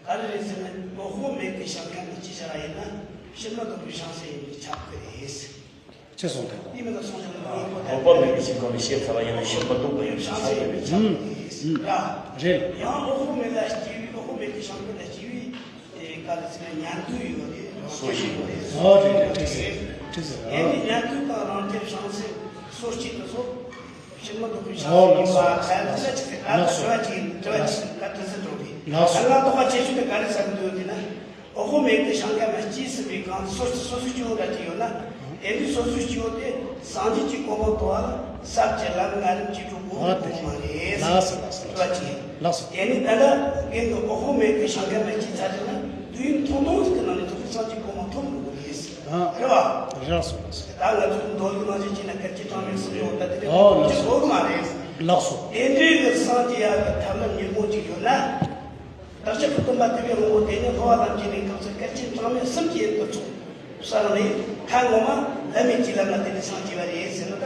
ག་རེ་རེད་ཟེར་ན། འོད་དཔག་མེད་ཀྱི་ཞིང་ཁམས་ནི་ཅི་བྱ་བ་ཡིན་ན། ཕྱིར་མི་ལྡོག་པའི་བྱང་སེམས་ཡིན་པས་ཁྱབ་ཀྱི་རེད། ཅི་གསུངས་ཐལ། དེ་མིན་ལ་སོང་ཙང་ངའི་གོ་འོད་དཔག་མེད་ཀྱི་ཞིང་ཁམས་ནི་ཤེས་ཚར་བ་ཡིན་ན། ཕྱིར་མི་ལྡོག་པའི་བྱང་སེམས་ཡིན་པས་ཁྱབ་ཀྱི་རེད། ཡ། རེད། ཡང་འོད་དཔག་མེད་ལ་སྐྱེ་བའི། འོད་དཔག་མེད་ཀྱི་ཞིང་ཁམས་ལ་སྐྱེ་བའི་དེ་ག་རེ་ཟེར་ན། ཉན་ཐོས་ཡོད་རེད། རང་རྒྱལ་ཡོད་རེད། ཨོ་རེད་རེད། འགྲིག་ཟེར་འགྲིག་ཟེར། དེ་ནི་ཉན་ཐོས་དང་རང་རྒྱལ་བྱང་སེམས་སོ་སྐྱེ་དེ་ཚོ་ཕྱིར་མི་ལྡོག་པའི་བྱང་སེམས་ཡིན་པ་ཁས་ལེན་ཅི་ཟེར། ད་ལྟ་དྲི་བ་ཅིག་ཡིན། དྲི་བ་ཅིག་ད་དྲི་ཟེར་འགྲོ་གི། ལགས་སོ། ད་ང་རྟོགས་པ་ཆེ་ཤོས་དེ་ག་རེ་ཟེར་འདུག་དེ་ན། འོད་དཔག་མེད་ཀྱི་ཞིང་ཁམས་ལ་སྐྱེས་ཟིན་པའི་སྒང་སོ་སོ་སོ་སྐྱེ་བོ་འདྲ་ཅིག་ཡོད་ན། དེ་འདྲའི་སོ་སོའི་སྐྱེ་བོ་དེ་སངས་རྒྱས་ཀྱི་གོ་འཕང་ཐོབ་པ་ལ་ཟབ་ཀྱི་ལམ་ང་རིམ་གྱིས་གྲུབ་དགོས་ཨ་དེ་དགོས་མ་རེད། ལགས་སོ་ལགས་སོ། དྲི་བ་ཅིག་ཡིན། ལགས་སོ། དེ་ནི་ད་ལྟ་རྒན་གྱིས་འོད་དཔག་མེད་ཀྱི་ཞིང་ཁམས་ལ་སྐྱེས་ཚར་རེད་ན། དུས་ཡུན་ཐུང་ཐུང་ཞིག་གི་ནང་ནས་ཐུགས་སངས་རྒྱས་གོ་འཕང་ཐོབ་འགྲོ་གི་རེད། ཨ། རེད་བ། རེད་སོ་ལགས་སོ། ད་ང་ཚོའི་མདོ་ལུགས་ནང་བཞིན་བྱས་ན་སྐད་ཅིག་གྲངས་མེད་གསུམ་ཡོད། ད་དེ་འདྲ་ཨོ་ཐུགས་ལགས་རྗེ་སོ། དགོས་གི་མ་རེད། ལགས་སོ། དེ་འདྲའི་གི་སངས་རྒྱས་ཡག་གི་ཐབས་ལམ་ཉོན་མོངས་ཅིག་ཡོད་ན། བདག་ཅག་གི་སྟོན་པ་དེ་བས་དབང་པོ་དེ་ཉིད་འཕོ་བ་ལམ་གྱི་གནས་སྐབས་སུ་སྐད་ཅིག་གྲངས་མེད་གསུམ་གྱི་ཡུན་དུ་ཚོགས་བསགས་ནས། ད་ངོ་མ་བླ་མེད་ཀྱི་ལམ་ལ་བརྟེན་ནས་སངས་རྒྱས་པ་རེད་ཟེར་ན། ད་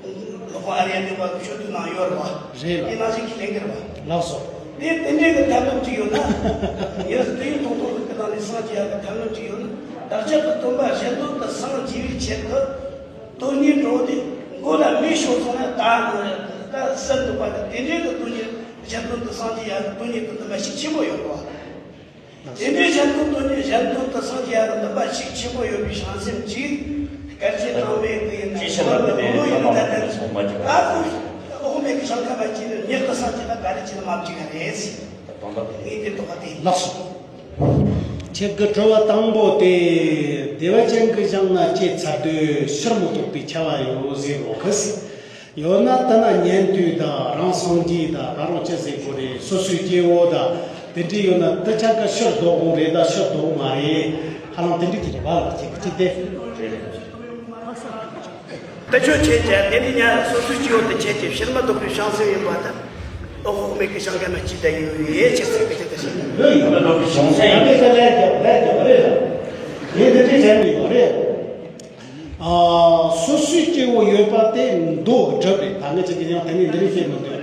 སློབ་དཔོན་ཨཱརྱ་དེ་བ་གི་ཆོས་དུས་ནང་ཡོད་རེད་བ། རེད་ལགས། དེ་ནང་བཞིན་གྱི་ལན་འགེལ་བ། ལགས་སོ། དེ་དེ་འདྲའི་གི་ཐབས་ལམ་ཅིག་ཡོད་ན། ཡིན་ན་དུས་ཡུན་ཐུང་ཐུང་གི་ནང་ནས་སངས་རྒྱས་ཡག་གི་ཐབས་ལམ་ཅིག་ཡོད་ན། བདག་ཅག་གི་སྟོན་པ་གཞན་དོན་དུ་སངས་རྒྱས་པའི་ཆེད་དུ། དོན་གཉེར་འགྲོ་དེ་མགོ་ལ་མེ་ཤོར་སོང་ན། ད་ད་སད་འདུག་པ་དང་། དེ་འདྲའི་གི་དོན་གཉེར་གཞན་དོན་དུ་སངས་རྒྱས་ཡག་གི་དོན་གཉེར་གྱི་འདུན་པ་ཤུགས་ཆེན་པོ་ཡོད་རེད་བ། དེ་འདྲའི་གཞན་དོན་དོན་གཉེར། གཞན་དོན་དུ་སངས་རྒྱས་ཡག་གི་འདུན་པ་ཤུགས་ཆེན་པོ་ཡོད་པའི་བྱང་སེམས་ཅིག་སྐད་ཅིག་གྲངས་མེད་ཀྱི་ཡིན་ན། ཅི་ཕྱིར་ལ་བརྟེན་ནས་ཡིན་ན། ད་དེ་ཨ་ཁུ་འོད་དཔག་མེད་ཀྱི་ཞིང་ཁམས་ལ་སྐྱེས་ནས་མྱུར་དུ་སངས་རྒྱས་ན་ག་རེ་བྱས་ན་མ་འགྲིག་ག་རེད། ངས་དེ་རྟོགས་པ་དེ། ལགས་སོ། ཁྱེད་ཀྱི་དྲི་བ་དང་པོ་དེ། བདེ་བ་ཅན་གྱི་ཞིང་ན་སྐྱེས་ཚར་དུས་ཕྱིར་མི་ལྡོག་པའི་ཁྱབ་པ་ཡོད་ཟེར་རོ་གི། ཡོད་ན་ད་ན་ཉན་ཐོས་དང་རང་སངས་རྒྱས་དང་། ད་རུང་ཅི་ཟེར་དགོས་རེད། སོ་སོའི་སྐྱེ་བོ་དང་དེ་འདྲ་ཡོད་ན། དེ་ཆ་ག་ཕྱིར་ལྡོག་འོང་རེད་ད་ཕྱིར་ལྡོག་མ་རེད། ཧ་ལམ་དེ་འདྲ་གི་རེད་བ། ལགས། ཅིག་ཅིག་དེ། ད་ཆོས་ཁྱེད་ཀྱིས་དེ་འདྲ་ཉན། སོ་སོའི་སྐྱེ་བོ་དེ་ཁྱེད་ཀྱི་ཕྱིར་མི་ལྡོག་པའི་བྱང་སེམས་ཡིན་པ་དང་། འོད་དཔག་མེད་ཀྱི་ཞིང་ཁམས་ན་ཅི་ལྟར་ཡོད་ཡོད་ཅེས་ཟེར་གི་ཅི་ལྟར་ཞིག་ལོས་ཡོད་ལ་ལོག་པའི་བྱང་སེམས་ཡིན་པས། ལས་ཀྱང་ལས་ཀྱང་རེད། ངས་འདི་འདྲའི་བྱས་ནས་ཡོད་རེད། ཨ། སོ་སོའི་སྐྱེ་བོ་ཡོད་པ་དེ་མདོ་སྒྲུབ་རེད། ད་ངས་ཅིག་གི་ཡང་དེ་ནས་འདི་འདྲའི་བཤད་མི་འདོད།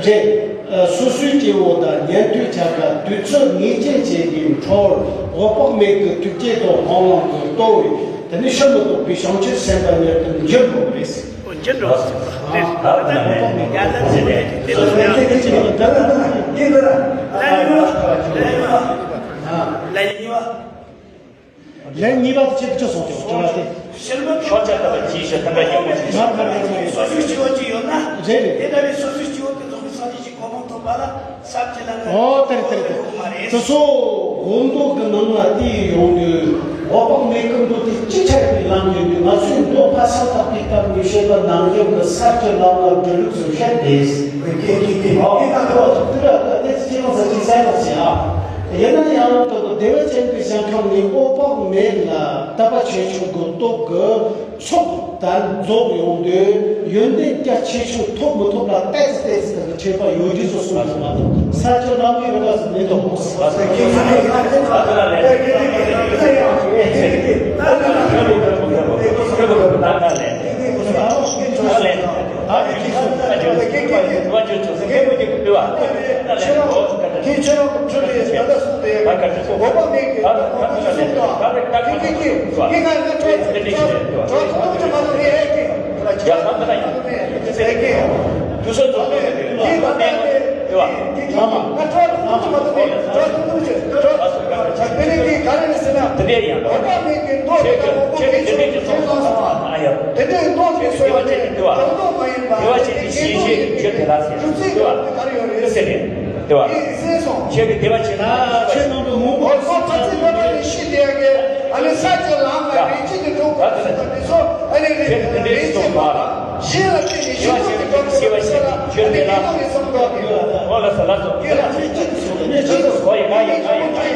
རེད། ཨ། སོ་སོའི་སྐྱེ་བོ་དང་ཉན་ཐོས་ཆ་ག་དུས་ཚོད་ངེས་ཅན་ཅིག་གི་འཕྲོར་འོད་དཔག་མེད་ཀྱི་ཐུགས་བསྐྱེད་དང་སྨོན་ལམ་གྱིས་གཏོར་བས། དེ་ནས་ཕྱིར་མི་ལྡོག་པའི་བྱང་ཆུབ་སེམས་དཔའ་ཉིད་དུ་འགྱུར་འགྲོ་བས། འོ་འགྱུར་འགྲོ་བས། ཨ། ད་ད་ད་ཡ་ད་ལ་ཟེར་ཏེ་དེ་ལ་ཡ་ད་ད་ཡིན་ད་ད་ཡིན་ད་ད་ལ་ཡིན་ད་ལ་ཡིན་ད་ལ་ཡིན་ད། ལན་གཉིས་པ་དེ་ཁྱེད་ཀྱིས་སོང་ཅིག་དྲི་བ་དེ། ཕྱོགས་ཆ་ལྟ་བ་གྱིས་ཤིག་ཐམས་ཅད་སྙིང་པོ་ཞིག་མར་མར་མར་མར་ཡོད། སོ་སོའི་སྐྱེ་བོ་ཅིག་ཡོད་ན། རེད་རེད། དེ་ལྟ་བུའི་སོ་སོའི་སྐྱེ་བོ་དེ་རྫོགས་པའི་སངས་རྒྱས་ཀྱི་གོ་འཕང་ཐོབ་པ་ལ་ཟབ་ཀྱི་ལམ་ལ། ཨོ་དེ་རེད་དེ་རེད་དེ། མ་རེད། དེ་ཚོ་འོ་མདོ་གི་ནང་ལ་དེ་ཡོང་དུས། འོད་དཔག་མེད་ཀྱི་མདོ་དེ་སྤྱི་ཁྱབ་ཀྱི་ལམ་ཡིན་དུས། ང་ཚོས་མདོ་ཕར་ཕྱིན་བཏབ་པའི་སྐབས་ནས་བཤད་པ་ནང་བཞིན་གྱི་ཟབ་ཀྱི་ལམ་ལ་འགྲོ་ལུགས་སུ་བཤད་དེ། ཨོ་དེ་ལ་དེ་ཚོ་ཁྱེད་རང་ཚོ་ཅིག་གསལ་པོ་བྱེད་ཨ། ཡིན་ན་ཡང་དུ་བདེ་བ་ཅན་གྱི་ཞིང་ཁམས་ནས་འོད་དཔག་མེད་ལ་དད་པ་ཆེ་ཆུང་གི་སྟོབས་ཀྱིས་ཚོགས་དང་རྫོགས་ཡོང་དུས། ཡོན་ཏན་རྒྱ་ཆེ་ཆུང་ཐོབ་མི་ཐོབ་ལ་ཏོག་ཙམ་ཏོག་ཙམ་གྱི་ཁྱད་པར་ཡོད་རྒྱུ་སོ་སོ་མ་གཏོགས། ས་ཆ་ནང་གི་རེ་བ་ཟེར་མེད་དོ། ཁྱེད་ཁྱེད་རང་གི་འཕྲོད་བསྟེན་ད་ལྟ་གསུངས་ཏེ། འོད་དཔག་མེད་ཀྱི་འོད་དཔག་མེད་ཀྱི་གསུངས་དང་། ཁྱེད་ཁྱེད་ཁྱེད་ཁྱེད་ང་ང་གྲོགས་གྲོགས་གྲོགས་ཀྱི་མ་གཏོགས་ངས་ཨེ་ཀྱི་ཡ་ཧ་ང་ཡ་ཨེ་ཀྱི། དུས་སོ་ཚོད་ངས་ང་ང་གྲོགས་གྲོགས་ཀྱི་མ་གཏོགས་ངས་གྲོགས་གྲོགས་ཀྱི་མ་གཏོགས་ངས་གྲོགས་གྲོགས་ཀྱི་མ་གཏོགས། དེ་ནས་ངས་ག་རེ་ཟེར་ན། འོད་དཔག་མེད་ཀྱི་མདོ་དེ་དག་འོད་དཔག་མེད་ཀྱི་མདོ་དེ་གསུངས་སོང་། དེ་ནས་མདོ་དེ་གསུངས་པ་དེ་དོན་དུ་མ་ཡིན་པ་དེ་ངེས་འབྱུང་གི་སྒྲུབ་བྱེད་ལ་ཟེར། སྒྲུབ་བྱེད་ཀྱི་ག་རེ་ཡོད་རེད་ཟེར་ནས། དེ་བ། ངས་གསན་སོང་། ཁྱེད་ཀྱི་དེ་བ་ཆེ་ན་ཆེ་ནང་དུ་མང་པོ། འོ་ཚོ་ཚ་ཚི་ལོ་ལོ་ནས་ཤི་དེ་ཡ་གི་ཨ་ནི་ས་ཆ་ལམ་ལ་རིན་ཆེན་གྱི་གྲོགས་པོ་ཟེར་བ་དེ་ཚོ་ཨ་ནི་རིན་ཆེན་པ་གཞན་ལ་བརྟེན་ནས་ཤི་ཐུབ་ཀྱི་གྲོགས་པོ་ཟེར་ལ་ཨ་ནི་དེ་ཚོ་ནས་བསམ་གྲོགས་ཀྱི། འོ་ལ་ས་ལ་ཚོ། ཁྱེད་ལ་ཆེ་ཆེ་ཚོ་ནས་ཆེ་ཚོ་ཡི་ག་ཡི་ག་ཡི་ག་ཡི་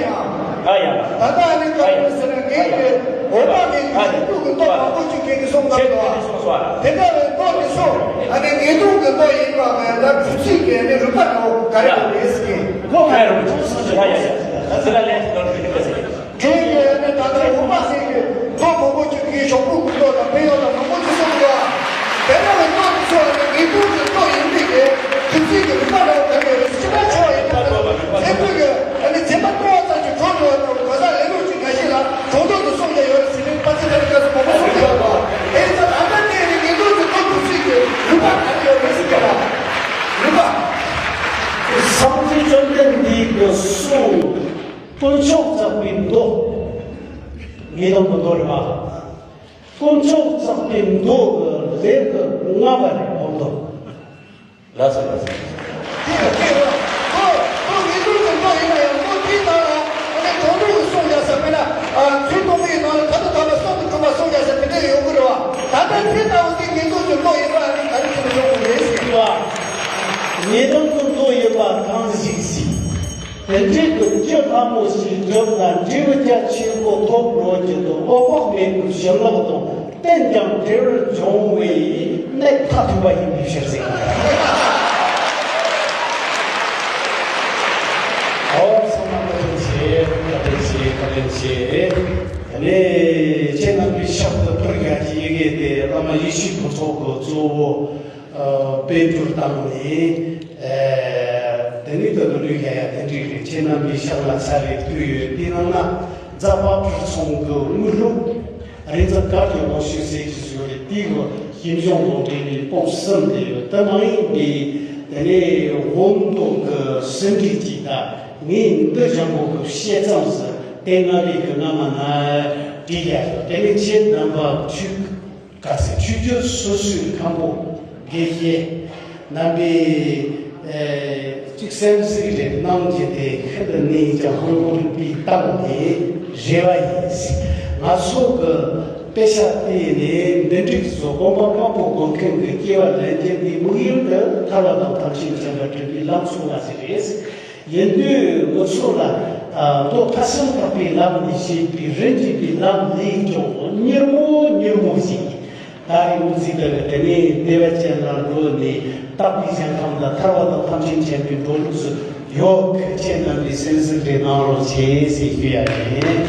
ཡ། ད་ལྟ་ཨ་ནི་ག་རེ་ཟེར་ན་ངས་ཀྱི་འོད་དཔག་མེད་ཀྱི་ཞིང་ཁམས་ཀྱི་མདོ་མང་པོ་ཅིག་ཁྱེད་ཀྱིས་གསུངས་གནང་འདུག་ཨ། དེ་འདྲ་བའི་མདོ་དེ་ཚོ་ཨ་ནི་ངེས་འབྱུང་གི་མདོ་ཡིན་པ་མེད་ན་སྒྲུབ་བྱེད་ཀྱི་ཨ་ནི་རིགས་པ་འདྲ་བོ་ག་རེ་ཡོད་རེད་ཟེར་གྱི། ལོ་ལྔ་རིང་ལ་ཚོགས་སུ་ཞུ་ཡ་ཡ་ཡ། ད་ཚེ་རིང་ལགས་ཀྱིས་ནོར་གྱི་འདུག་ཟེར། དེ་ཡིན་ན་ད་ལྟ་འོ་མ་ཟེར་གྱི་ཐོག་མང་པོ་ཅིག་གིས་ཞོགས་པ་དགུ་ཐོག་དང་དཔེ་ཡག་དང་མང་པོ་ཅིག་གསུངས་འདུག་དེ་འདྲ་བའི་སྟོབས་ཚོ་ལ་ངེས་འབྱུང་གི་སྟོབས་ཡིན་པའི་གི་དུས་ཚིགས་ཀྱི་རིམ་པ་རང་དག་གི་སྤྱི་པ་ཆེ་བ་ཡིན་པ་དང་ཚེ་འཕོས་ཀྱི་ཨ་ནི་མཛད་པ་སྟོང་བ་ཙམ་གྱི་གྲོགས་འགྲོ་བ་དང་གོ་ས་ལེན་ལུགས་ཀྱི་འགའ་ཞིག་ལ་གྲོགས་འདོགས་སུ་སོང་རྒྱ་ཡོད་རེད་ཟེར་ནས་དཔའ་རྩལ་ལྟར་སྐབས་སུ་མང་པོ་གསུངས་ཀྱི་ཡོད་པ། དེ་ཡིན་ཙང་ད་ལྟ་དེ་ནི་ངེས་འབྱུང་གི་སྟོབས་དུས་ཚིགས་ཀྱི་རིམ་པ་ག་རེ་ཡོད་རེད་ཟེར་གྱི་ལ་རིམ་པ། སངས་རྒྱས་བཅོམ་ལྡན་འདས་ཀྱི་གསུང་དཀོན་མཆོག་བརྩེགས་པའི་མདོ། ངེས་དོན་གྱི་མདོ་རེད་པ། དཀོན་མཆོག་བརྩེགས་པའི་མདོ་གི་ལེའུ་གི་ལྔ་པ་རེད་འོ་མདོ། ལགས་སོ་ལགས་སོ། དེ་ལ་དེ་ལ་ཁོ་ཁོ་ངེས་འབྱུང་གི་མདོ་ཡིན་ན་ཡང་མདོ་དེའི་ནང་ལ་ཨ་ནི་གྲོགས་འདོགས་ཀྱི་གསུང་རྒྱག་ས་དཔེར་ན་ཨ་ཚུལ་སྟོང་པའི་ནང་ལ་ད་ལྟ་ད་ལ་གསོག་ཏུ་གྲུབ་པ་གསུང་རྒྱག་ས་དེ་འདྲ་ཡོང་གི་རེད་བ། ད་ལྟ་དེ་ལྟ་བུ་དེ་ངེས་འབྱུང་གི་མདོ་ཡིན་པ་ཨ་ནི་ག་རེ་བྱས་ནས་ཡོང་གི་རེད་ཟེར་གྱི་བ། ངེས་དོན་གྱི་མདོ་ཡིན་པ་གང་ཞིག་གཟིགས། དེ་འདྲའི་གི་རྒྱུ་ལྷ་མོ་ཞིག་བསྒྲུབས་ལ་འབྲས་བུ་རྒྱ་ཆེན་པོ་ཐོབ་འགྲོ་རྒྱུ་དང་འོད་དཔག་མེད་ཀྱི་བྱིན་རླབས་དང་རྟེན་ཀྱང་འབྲེལ་བར་འབྱུང་བའི་གནད་མཐའ་ཐུག་པ་ཡིན་པའི་ཕྱིར་ཟེར། ཨོ་ཚང་མ་བཀའ་དྲིན་ཆེ་བཀའ་དྲིན་ཆེ་བཀའ་དྲིན་ཆེ། དེ་ནས་ཁྱེད་རྣམ་པའི་ཕྱག་ཏུ་ཕུལ་ཡག་གི་ཡི་གེ་དེ་བླ་མ་ཡེ་ཤེས་ཕུན་ཚོགས་ཀྱི་གཙོ་བོ། ཨ་དཔེ་སྒྲུར་བཏང་ནས། ཨ་དེ་ནས་ད་དུང་ལུས་ཡ་ཡ་དེ་འདྲ་རེད། ཁྱེད་རྣམ་པའི་ཕྱག་ལ་ཚར་རེ་ཕུལ་ཡོད། དེ་ནང་ན་རྫ་དཔལ་གྲུབ་ཚང་གི་དངོས་སློབ་རིག་འཛིན་དཀར་གྱི་ལོ་ཤུལ་ཟེར་གྱི་བཟོས་རེད། དེ་གི་ཞིབ་འཇུག་ལོ་འབྲེལ་ནས་པོ་གསུམ་དེ་ཡོད། དེ་མ་ཡིན་པའི་དེ་ནས་འོ་མདོ་གི་ཟིན་བྲིས་གཅིག་དང་ངས་འདི་ལྗང་གུ་གི་བཤད་མཚམས་སུ་དེ་ལྔ་པའི་གི་སྔ་མ་ན་བྲིས་ཡ་ཡོད། དེ་ནས་ཁྱེད་རྣམ་པ་ཆོས་ག་ཚོད་ཆོས་རྒྱུད་སོ་སོའི་མཁན་པོ་དགེ་བཤེས་རྣམ་པས་ཨེ་གཅིག་གསན་གཟིགས་རེ་གནང་རྒྱུ་དེ་ཤིན་ཏུ་ནས་ཀྱང་ཧོན་ཧོན་པའི་གཏམ་དེ་རེ་བ་ཡིན། ང་ཚོ་གི་དཔེ་ཆ་བལྟས་ནས་འདི་འགྲིག་བཟོ་དགོན་པ་དམར་པོ་དགོན་མཁན་གྱི་སྐྱེ་བ་ལེན་རྒྱུ་འདི་དམིགས་ཡུལ་དུ་ཐར་བ་དང་ཐམས་ཅད་མཁྱེན་པ་སྒྲུབ་པའི་ལམ་སོང་བ་ཞིག་རེད། ཡིན་དུས་ང་ཚོ་ལ་མདོ་ཕ་ཤུལ་བརྟག་པའི་ལམ་ནས་བཤད་པའི་རིན་འཇིགས་པའི་ལམ་ལས་ཀྱང་མྱུར་མོ་མྱུར་མོ་ཞིག་ད་རེས་དབུ་འཛིན་ལྟ་བུ་དེ་ནས་བདེ་བ་ཅན་ལ་འགྲོ་ནས་དག་པའི་ཞིང་ཁམས་ལ་ཐར་བ་དང་ཐམས་ཅད་མཁྱེན་པའི་འགྲོ་ལུགས་སུ་ཡོད། ཁྱེད་རྣམས་ཀྱིས་གསན་གཟིགས་རེ་གནང་རོགས་བྱེད་ཟེར་ཞུ་ཡ་ཡིན།